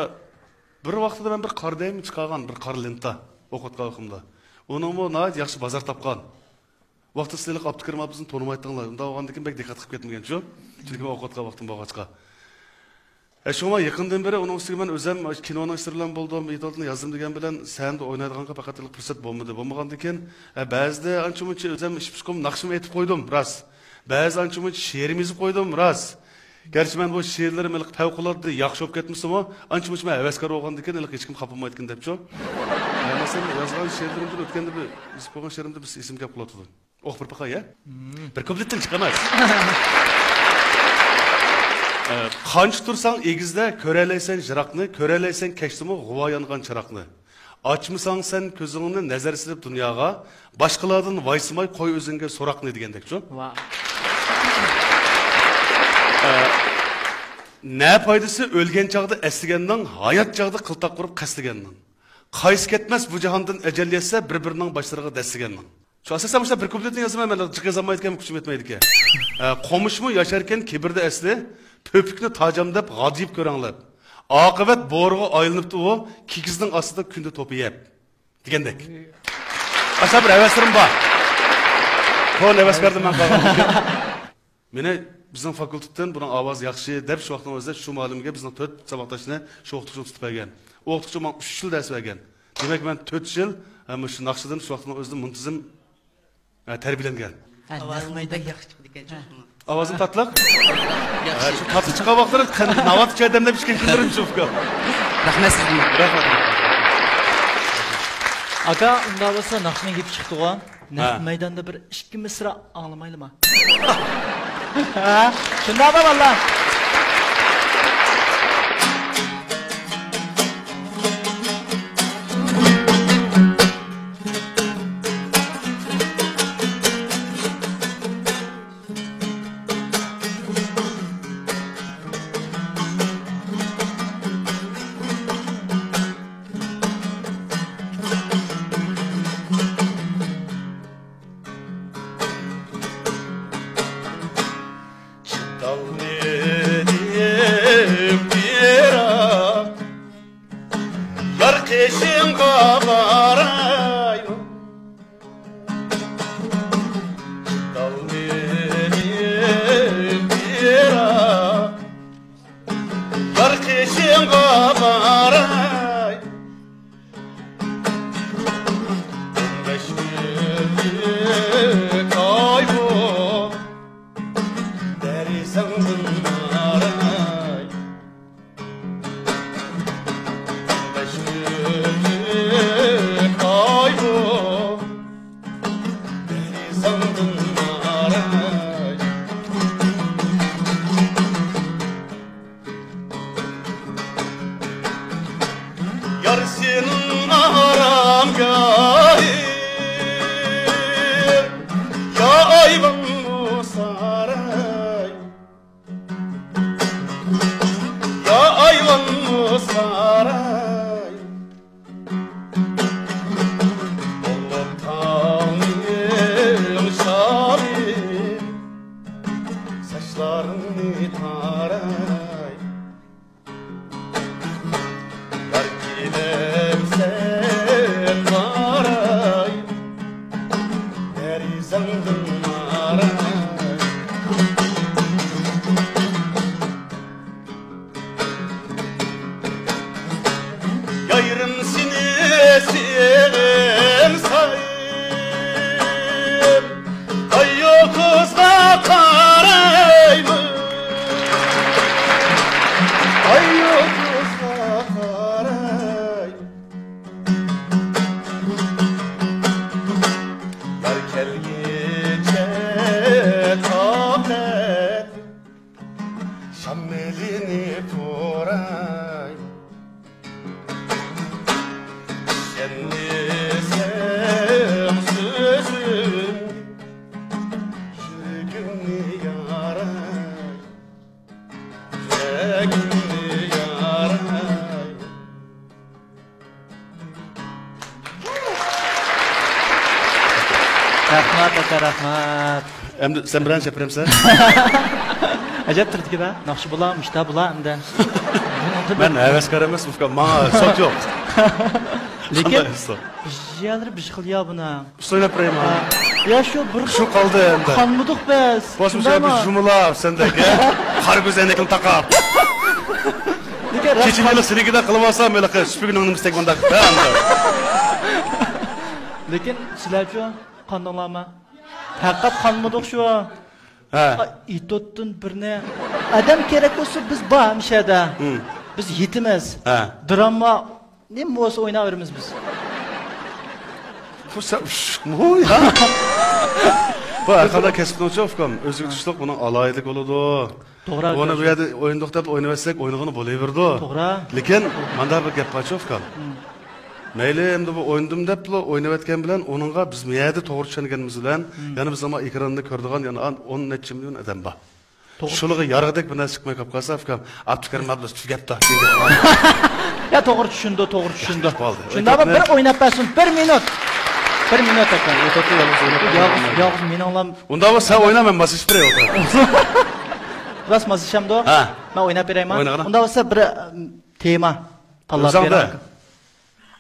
بىر ۋاقتىدا مەن بىر قارا دەيمۇ چىقارغان، بىر قارا لېنتا ئوقۇۋاتقان ۋاقتىمدا. ئۇنىڭمۇ ناھايىتى ياخشى بازار تاپقان. ۋاقتىدا سىلەر ئابدۇكېرىم ئابىسىنى تونۇمايتتىڭلار. ئۇنداق بولغاندىن كېيىن بەك دىققەت قىلىپ كەتمىگەنچۇ. چۈنكى مەن ئوقۇۋاتقان ۋاقتىم بولغاچقا. ھە، شۇڭا يېقىندىن بېرى ئۇنىڭ ئۈستىگە مەن ئۆزۈم كىنونىڭ ئىشلىرى بىلەن بولدۇم، ئېتيۇدنى يازدىم دېگەن بىلەن سەھنىدە ئوينايدىغانغا پەقەت پۇرسەت بولمىدى. بولمىغاندىن كېيىن، ھە، بەزىدە ئانچە مۇنچە ئۆزۈم ئىش پۇشقۇم ناخشىمۇ ئېيتىپ قويدۇم، راست. بەزىدە ئانچە مۇنچە شېئىرمۇ يېزىپ قويدۇم، راست. گەرچە مەن بۇ شېئىرلىرىم ھېلىقى پەۋقۇلئاددە ياخشى بولۇپ كەتمىسىمۇ، ئانچە مۇنچە مەن ھەۋەسكار بولغاندىن كېيىن ھېلىقى ھېچكىم خاپا بولمايدىكەن دەپچۇ. ھە، مەسىلەن، يازغان شېئىرلىرىمدىن ئۆتكەندە بىر يېزىپ قويغان شېئىرىمدىن بىر ئېسىمگە كېلىپ قالىدۇ. ئوقۇپ بېرىپ باقاي، ھە؟ بىر كۇپلېتتىن چىقىمىز. ئە، قانچە تۇرساڭ ئېگىزدە، كۆرەلەيسەن يىراقنى، كۆرەلەيسەن كەچتىمۇ غۇۋا يانغان چىراغنى. ئاچمىساڭ سەن كۆزۈڭنى نەزەر سېلىپ دۇنياغا، باشقىلاردىن ۋايسىماي قوي ئۆزۈڭگە سوراقنى دېگەندەكچۇ. ۋاھ. ئە، نە پايدىسى ئۆلگەن چاغدا ئەسلىگەننىڭ، ھايات چاغدا قىلتاق قۇرۇپ قەستىگەننىڭ. قايسى كەتمەس بۇ جاھاندىن ئەجەل يەتسە، بىر-بىرىنىڭ باشلىرىغا دەسسىگەننىڭ. شۇ ئاساسەن مۇشۇنداق بىر كۇپلېتنى يازىمەن، مەن جىق يازالمايدىكەن، كۈچۈم يەتمەيدىكەن. ئە، قومۇشمۇ ياشاركەن كىبىردە ئەسلى، پۆپۈكنى تاجام دەپ غادىيىپ كۆرەڭلەپ. ئاقىۋەت بورىغا ئايلىنىپتۇ ئۇ، كىگىزنىڭ ئاستىدا كۈندە توپا يەپ. دېگەندەك. ئاشۇنداق بىر ھەۋەسلىرىم بار. كونا ھەۋەسكاردىن مەن قالغان. مېنى بىزنىڭ فاكۇلتېتتىن بۇنىڭ ئاۋازى ياخشى دەپ شۇ ۋاقىتنىڭ ئۆزىدە شۇ مۇئەللىمگە بىزنىڭ تۆت ساۋاقداشنى شۇ ئوقۇتقۇچىغا تۇتۇپ بەرگەن. ئۇ ئوقۇتقۇچى ماڭا ئۈچ يىل دەرس بەرگەن. دېمەك، مەن تۆت يىل، ھە، مۇشۇ ناخشىدىن شۇ ۋاقىتنىڭ ئۆزىدە مۇنتىزىم، ھە، تەربىيەلەنگەن. ھە، ئاۋازىڭىز بەك ياخشى چىقىدىكەن شۇ. ئاۋازىم تاتلىق؟ ھە، ياخشى. شۇ تاتلىق چىققان ۋاقىتلىرى قەن-، ناۋات چاي دەملەپ ئىچكەن كۈنلىرىم شۇ. رەھمەت سىزگە. رەھمەت. ئاكا، ئۇنداق بولسا ناخشىنىڭ گېپى چىقتىغۇ. نەق ھە. مەيداندا بىر ئىككى مىسرا ئاڭلىمايلىما؟ ھە؟ شۇنداقمۇ بالىلار؟ چاتالنى سېنىڭ ئارامگاھىڭ، يا ئايۋانمۇ ساراي، يا ئايۋانمۇ ساراي. بولۇپ تاڭنىڭ شامى، ساچلارنى تاراي. يار كېلەمسەن ماراي، دېرىزەڭدىن ماراي. يايرىم سېنى سېغىنسايم، ئاي يۇلتۇزغا قارايمەن، ئاي يۇلتۇزغا قاراي. يار كەلگۈچە تاقەت شامىلىنى پۇراي. ئىشەنمىسەڭ سۆزۈم، يۈرىكىمنى ياراي، يۈرىكىمنى ياراي. رەھمەت، ئاكا، رەھمەت. ئەمدى سەن بىرەر نەرسە بېرەمسەن؟ ئەجەب تۇردىكى بە، ناخشا بولا، مۇشتا بولا ئەمدى. مەن ھەۋەسكار ئەمەس، ئۇكام، ماڭا سوت يوق. لېكىن قانداق ئۇسسۇل؟ بىر يەرلىرى بىر خىل يا بۇنىڭ. ئۇسسۇل ئويناپ بېرەيمۇ؟ ھە. يا شۇ بىر شۇ قالدى ئەمدى. قانمىدۇق بىز. بولسا شۇنداقمۇ؟ بىز جۇمۇلار سەندەك، ھە؟ قارا كۆز ئەينەكنى تاقاپ. لېكىن راست كېچىنى سېنىڭكىدەك قىلىۋالسام، ھېلىقى سۈپۈكنىڭ نېمىسىدەك مۇنداق. ھە، ئەمدى. لېكىن سىلەرچۇ؟ قاندىڭلارمۇ؟ پەقەت قانمىدۇق شۇ. ھە. ئېتوتتىن بىرنى. ئادەم كېرەك بولسا بىز بار ھەمىشەدە. ھىم. بىز يېتىمىز. ھە. دراما نېمە بولسا ئويناۋېرىمىز بىز. بۇ سە-، شۇمۇ يا؟ بۇ ھەر قانداق كەسىپنىڭچۇ، ئۇكام، ئۆزىگە تۇشلۇق بۇنىڭ ئالاھىدىلىكى بولىدۇ. توغرا، بۇنى بۇ يەردە ئوينىدۇق دەپ ئوينىۋەتسەك، ئوينىغىنى بولۇۋېرىدۇ. توغرا. لېكىن مانداق بىر گەپ بارچۇ، ئۇكام. ھىم. مەيلى، ئەمدى بۇ ئوينىدىم دەپلا ئويناۋەتكەن بىلەن، ئۇنىڭغا بىز مۇ يەردە توغرا چۈشەنگىنىمىز بىلەن، ھىم. يەنە بىزنىڭ ئېكراندا كۆرىدىغان يەنە ئان-، ئون نەچچە مىليون ئادەم بار. توغرا. شۇلارغا يارىغۇدەك بىر نەرسە چىقماي قاپ قالسا، ئۇكام، ئابدۇكېرىم ئابلا تۈگەپتۇ. يا، توغرا چۈشىندى، توغرا چۈشىندى. شۇنداق بىر ئويناپ بەرسۇن، بىر مىنۇت. بىر مىنۇت، ئاكا. ئېتوتنى يالغۇز ئويناپ يالغۇز، يالغۇز مېنىڭلام. ئۇنداق بولسا سەن ئوينا، مەن ماسلىشىپ بېرەي ئولتۇرۇپ. راست ماسلىشامدۇ؟ ھە. مەن ئويناپ بېرەيمۇ؟ ئوينىغىنا. ئۇنداق بولسا بىر، ئە، تېما تاللاپ بېرىڭ.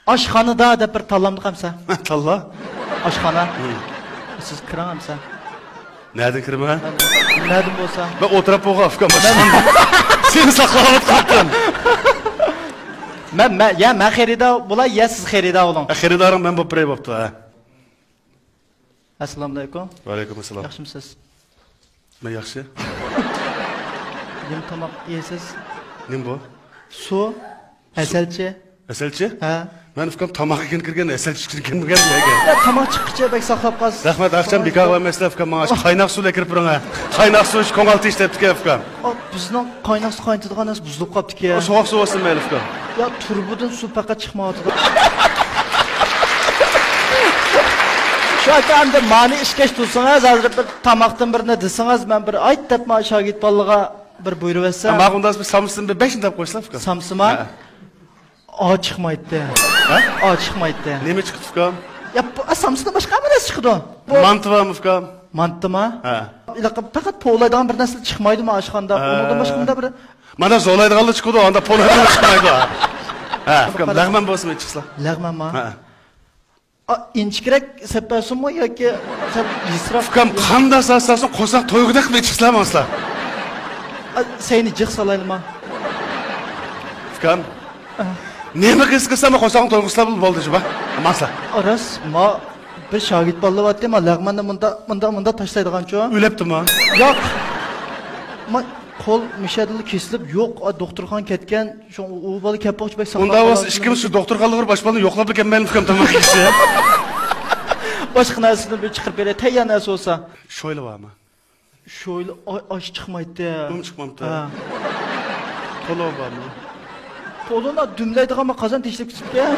ئاشخانىدا دەپ بىر تاللامدۇق ئەمسە. تاللا. ئاشخانا. ھىم. سىز كىرىڭ ئەمسە. نەدىن كىرىمەن؟ نەدىن بولسا. مەن ئولتۇرۇپ بولغان ئۇكام ئاشخانىدا. سېنى ساقلاۋاتقانتىم. مەن، مەن، يا مەن خېرىدار بولاي، يا سىز خېرىدار بولۇڭ. ھە، خېرىدارىڭ مەن بولۇپ بېرەي بوپتۇ، ھە. ئەسسالامۇئەلەيكۇم. ۋەئەلەيكۇم ئەسسالام. ياخشىمۇسىز؟ مەن ياخشى. نېمە تاماق يەيسىز؟ نېمە بۇ؟ سۇ، ھەسەلچە. ھەسەلچە؟ ھە. مەن ئۇكام تاماق يېگىلى كىرگەن، ھەسەلچە ئىچكىلى كىرمىگەن دېگەن. يا، تاماق چىققىچە بەك ساقلاپ قالسىز. رەھمەت، ئاخشام بىكار قىلمايسىلەر ئۇكام، ماڭا قايناق سۇ ئەكىرىپ بېرىڭ ھە. قايناق سۇ ئىچ، كۆڭۈل ئېچىش دەپتىكەن ئۇكام. ئا، بىزنىڭ قايناق سۇ قاينىتىدىغان نەرسە بۇزۇلۇپ قاپتىكەن. سوغۇق سۇ بولسۇن مەيلى ئۇكام. يا، تۇرۇبىدىن سۇ پەقەت چىقمايۋاتىدۇ. شۇ ئاكا ئەمدى مانى ئىشكەش تۇرسىڭىز، ھازىر بىر تاماقتىن بىرنى دېسىڭىز، مەن بىر ئايت دەپ ما شاگىرت بالىغا بىر بۇيرۇۋەتسەم. ماقۇل، ئۇنداق بولسا بىر سامسىدىن بىر بەشنى دەپ قويسىلا ئۇكام. سامسىما؟ ھە. ئا، چىقمايتتى. ھە؟ ئا، چىقمايتتى. نېمە چىقىدۇ ئۇكام؟ يا، بۇ، ئا، سامسىدىن باشقا ھەممە نەرسە چىقىدۇ. بۇ مانتا بارمۇ ئۇكام؟ مانتىما؟ ھە. ھېلىقى پەقەت پوۋلايدىغان بىر نەرسە چىقمايدۇ مانا ئاشخانىدا. ھە. ئۇنىڭدىن باشقا مۇندا بىر مانا زورلايدىغانلار چىقىدۇ، ئاندا پولايدىغانلار چىقمايدۇ. ھە، ئۇكام، لەغمەن بولسىمۇ چىقسا. لەغمەنما؟ ھە. ئا، ئىنچىكىرەك سەپ بەرسۇنمۇ ياكى سەل ئىسراپ؟ ئۇكام، قانداق سالسا سالسۇن، قورساق تويغۇدەك قىلىپ چىقسىلا ماڭسىلا. ئا، سەينى جىق سالايلىما؟ ئۇكام، نېمە قىلسا قىلسا، قورساقنى تويغۇزسىلا بولدى جۇما. ماڭسىلا. ئا، راست، ما بىر شاگىرت بالىلار بارتى، ما لەغمەننى مۇنداق، مۇنداق، مۇنداق تاشلايدىغانچۇ؟ ئۆلەپتىما؟ ياق. ما قول مۇشەدىلا كېسىلىپ، يوق، ئا، دوختۇرخانىغا كەتكەن. شۇ ئۇ بالا كەپ باققۇچە بەك ساقلاپ. ئۇنداق بولسا ئىككىمىز شۇ دوختۇرخانىغا بېرىپ ئاشپازنى يوقلاپلا كەلمەيلى ئۇكام تاماق يېسە. باشقا نەرسىدىن بىر چىقىرىپ بېرەي، تەييار نەرسە بولسا. شويلا بارمۇ؟ شويلا، ئا-، ئاش چىقمايتتى. ئۇمۇ چىقمامتى؟ ھە. پالو بارمۇ؟ پولۇندا دۈملەيدىغان قازان تېشىلىپ كېتىپتىكەن.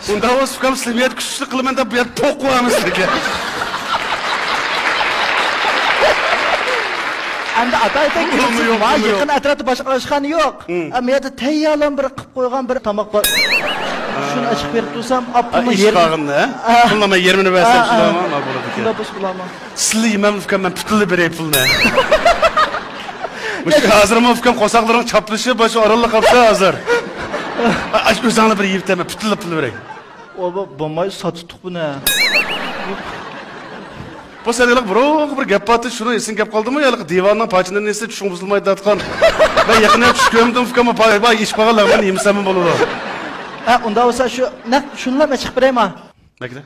ئۇنداق بولسا ئۇكام، سىلىمىيەت كۈچلۈك قىلىمەن دەپ بۇ يەردە توق قويامىز سىلىگە. ئەمدى ئاتايتەك، بولمىدى، يوق، ما بولمىدى، يېقىن ئەتراپتا باشقا ئاشخانا يوق. ئە، مەيەردە تەييارلام بىر قىلىپ قويغان بىر تاماق بار. شۇنى ئېچىپ بېرىپ تۇرسام، ئاپتومنىڭ يېرىم قالغىنىنى، ھە؟ پۇلنى مەن يېرىمىنى بەرسەم، شۇنداقمۇ؟ بولىدىكەن. شۇنداق بولسا بولامدۇ؟ سىلى يېمەم ئۇكام، مەن پۈتۈنلا بېرەي پۇلنى. مۇشۇ ھازىرمۇ ئۇكام قورساقلىرىڭ چاپلىشىپ، شۇ ئارانلا قاپسەن ھازىر. ئاشۇ ئۆزۈڭلا بىر يېيىپ، مەن پۈتۈنلا پۇل بېرەي. ئۇ بولماي ساتتۇق بۇنى. بۇ سەن ھېلىقى بۇرۇنقى بىر گەپ بارتى، شۇنىڭ ئېسىڭگە كەپ قالدىمۇ؟ ھېلىقى دىۋاننىڭ پاچىنىنى ئېسى چۈشۈڭ بۇزۇلمايدۇ دەۋاتقان. مەن يېقىندا چۈش كۆرمىدىم ئۇكام، باي، باي، ئېچىپ قالغان لەغمەننى يېمىسەممۇ بولىدۇ. ھە، ئۇنداق بولسا شۇ نەق شۇنىلا مەن چىقىپ بېرەيما؟ نەگىدە؟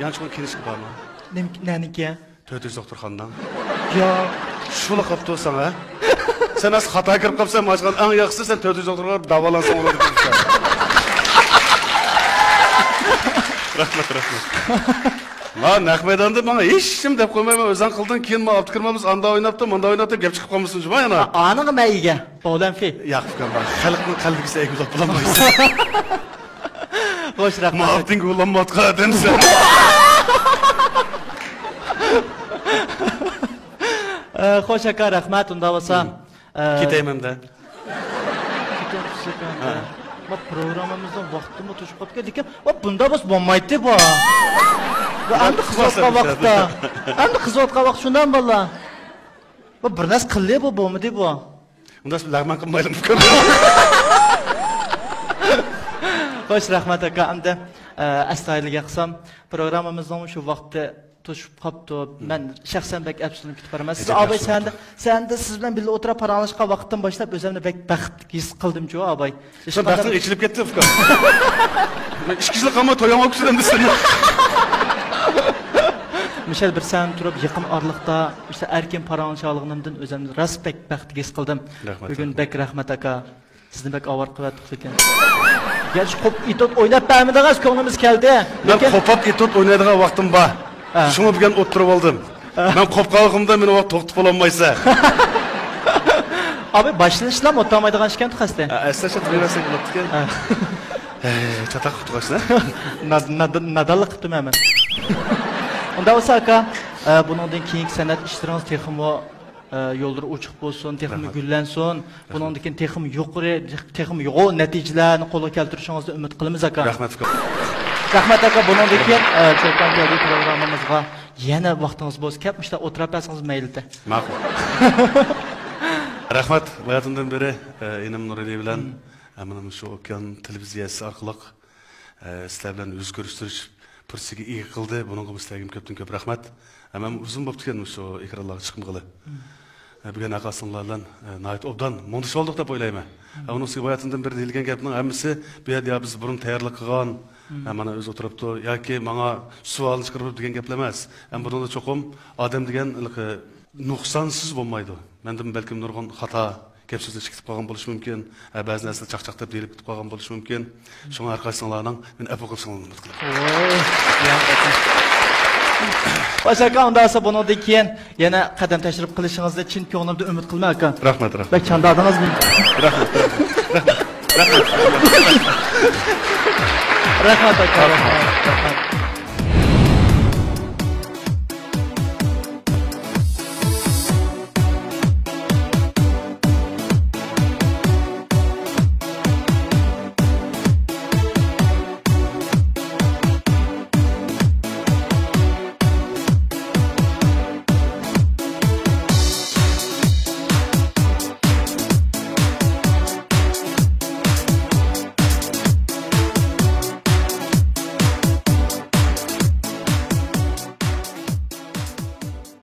يانچۇقنىڭ كىنىشكا بارمۇ؟ نېمە، نەنىڭكى؟ تۆت يۈز دوختۇرخانىنىڭ. يا. شۇلا قاپتۇ ساڭا. سەن ئاز خاتا كىرىپ قاپسەن، ماچقان ئەڭ ياخشىسى سەن تۆت يۈز دوختۇرخانىغا داۋالانساڭ بولىدۇ دېدىم. رەھمەت، رەھمەت. ما نەق مەيداندا ماڭا ھېچ نېمە دەپ قويمايمەن، ئۆزۈڭ قىلدىڭ، كېيىن ما ئابدۇكىرىم ئابلىز ئاندا ئويناپتۇ، مۇندا ئويناپتۇ، گەپ چىقىپ قالمىسۇن جۇما يەنە. ئانىڭغا مەن ئىگە. بولەمفى. ياق ئۇكام، خەلقنىڭ قەلبىگە سەگۈ بولۇپ بولالمايسەن. خوش، رەھمەت. مۇئاپتىڭ گۇلامماتقا ئادەمسەن. ئە، خوش ئاكا، رەھمەت، ئۇنداق بولسا. ئە، كېتەيمەن-دە. كېتەمسىز ئاكا. ھە. ما پروگراممىمىزنىڭ ۋاقتىمۇ توشۇپ قاپتىكەن، لېكىن، ۋا، بۇنداق بولسا بولمايتتى بۇ. ۋا، ئەمدى قىزىۋاتقان ۋاقىتتا. ئەمدى قىزىۋاتقان ۋاقىت شۇنداقمۇ بالىلار؟ بۇ بىر نەرسە قىلدى، بۇ بولمىدى بۇ. ئۇنداق لەغمەن قىلمايلى. خوش، رەھمەت ئاكا. ئەمدى، ئە، ئەستايىدىلگە قىلسام، پروگراممىمىزنىڭ شۇ ۋاقتى توشۇپ قاپتۇ. مەن شەخسەن بەك ئەپسۇسلىنىپ كېتىپ بارىمەن. سىز ئاباي سەندە، سەندە سىز بىلەن بىللە ئولتۇرۇپ پاراڭلاشقان ۋاقىتتىن باشلاپ ئۆزۈمنى بەك بەختلىك ھېس قىلدىمچۇ، ئاباي. سەن بەختىڭ ئېچىلىپ كەتتى، ئۇكا. مەن ئىككى يىل قالماي تويۇڭغا كۈتىدىم دېسەم. مىشەل بىر سەن تۇرۇپ يېقىن ئارىلىقتا ئىشتە ئەركىن پاراڭلىشالىغىنىمدىن ئۆزۈمنى راست بەك بەختلىك ھېس قىلدىم. رەھمەت، بۈگۈن رەھمەت. بەك رەھمەت، ئاكا. سىزنى بەك ئاۋارە قىلىۋەتتۇق لېكىن. گەرچە قوپ ئېتوت ئويناپ بەرمىدىڭىز، كۆڭلىمىز كەلدى. مەن لېكىن قوپاپ ئېتوت ئوينايدىغان ۋاقتىم بار. ھە. شۇڭا بۈگۈن ئولتۇرۇپ ئالدىم. ھە. مەن قوپقانلىقىمدا مېنى ۋاقىت توختىتىپ بولالمايسەن. ئاباي باشلىنىشلام ئولتۇرالمايدىغان ئىكەن تۇخەستە. ئەسلى شۇ تۇرۇۋەرسەك بولاتتىكەن. ھە. ھەي، چاتاق قىپتۇ قاچنا. نادانلىق قىپتۇ مەن. ئۇنداق بولسا ئاكا، ئە، بۇنىڭدىن كېيىنكى سەنئەت ئىشلىرىڭىز تېخىمۇ ئە، يوللىرى ئوچۇق بولسۇن، تېخىمۇ رەھمەت. گۈللەنسۇن. رەھمەت. بۇنىڭدىن كېيىن تېخىمۇ يۇقىرى، تېخىمۇ يۇقىرى نەتىجىلەرنى قولغا كەلتۈرۈشىڭىزنى ئۈمىد قىلىمىز، ئاكا. رەھمەت، ئۇكا. رەھمەت، ئاكا. بۇنىڭدىن كېيىن، ئە، چولپان كەلدى پروگراممىمىزغا يەنە ۋاقتىڭىز بولسا كەپ، مۇشۇنداق ئولتۇراپ بەرسىڭىز مەيلىدە. ماقۇل. رەھمەت، باياتىندىن بېرى، ئە، ئىنىم نۇرىنى بىلەن، ئە، مانا مۇشۇ ئوكيان تېلېۋىزىيەسى ئارقىلىق ئە، سىلەر بىلەن يۈز كۆرۈشتۈرۈش پۇرسىتىگە ئىگە قىلدى. بۇنىڭغىمۇ سىلەرگىمۇ كۆپتىن كۆپ رەھمەت. ھەم، ھەم ئۇزۇن بوپتىكەن مۇشۇ ئېكرانلارغا چىقمىغىلى. ئە، بۈگۈن ھەققاسىڭلار بىلەن، ئە، ناھايىتى ئوبدان مۇڭدىشىۋالدۇق دەپ ئويلايمەن. ئە، ئۇنىڭ ئۈستىگە باياتىندىن بېرى دېيىلگەن گەپنىڭ ھەممىسى بۇ يەردە يا بىز بۇرۇن تەييارلىق قىلغان، ئە، مانا ئۆزى ئولتۇرۇپتۇ، ياكى ماڭا سوئالنى چىقىرىپ دېگەن گەپلەر ئەمەس. ھەم بۇنىڭدا چوقۇم ئادەم دېگەن ھېلىقى نۇقسانسىز بولمايدۇ. مەندىن بەلكىم نۇرغۇن خاتا گەپ سۆزلەر چىقىپ قالغان بولۇشى مۇمكىن. ھە، بەزى نەرسىلەر چاقچاق دەپ دېيىلىپ كېتىپ قالغان بولۇشى مۇمكىن. شۇڭا ھەر قايسىڭلارنىڭ مېنى ئەپۇ قىلىشىڭلارنى ئۈمىد قىلىمەن. خوش ئاكا، ئۇنداق بولسا بۇنىڭدىن كېيىن يەنە قەدەم تەشرىپ قىلىشىڭىزنى چىن كۆڭلۈمدىن ئۈمىد قىلىمەن، ئاكا. رەھمەت، رەھمەت. بەك چاندادىڭىز. رەھمەت، رەھمەت، رەھمەت. رەھمەت، ئاكا، رەھمەت، رەھمەت.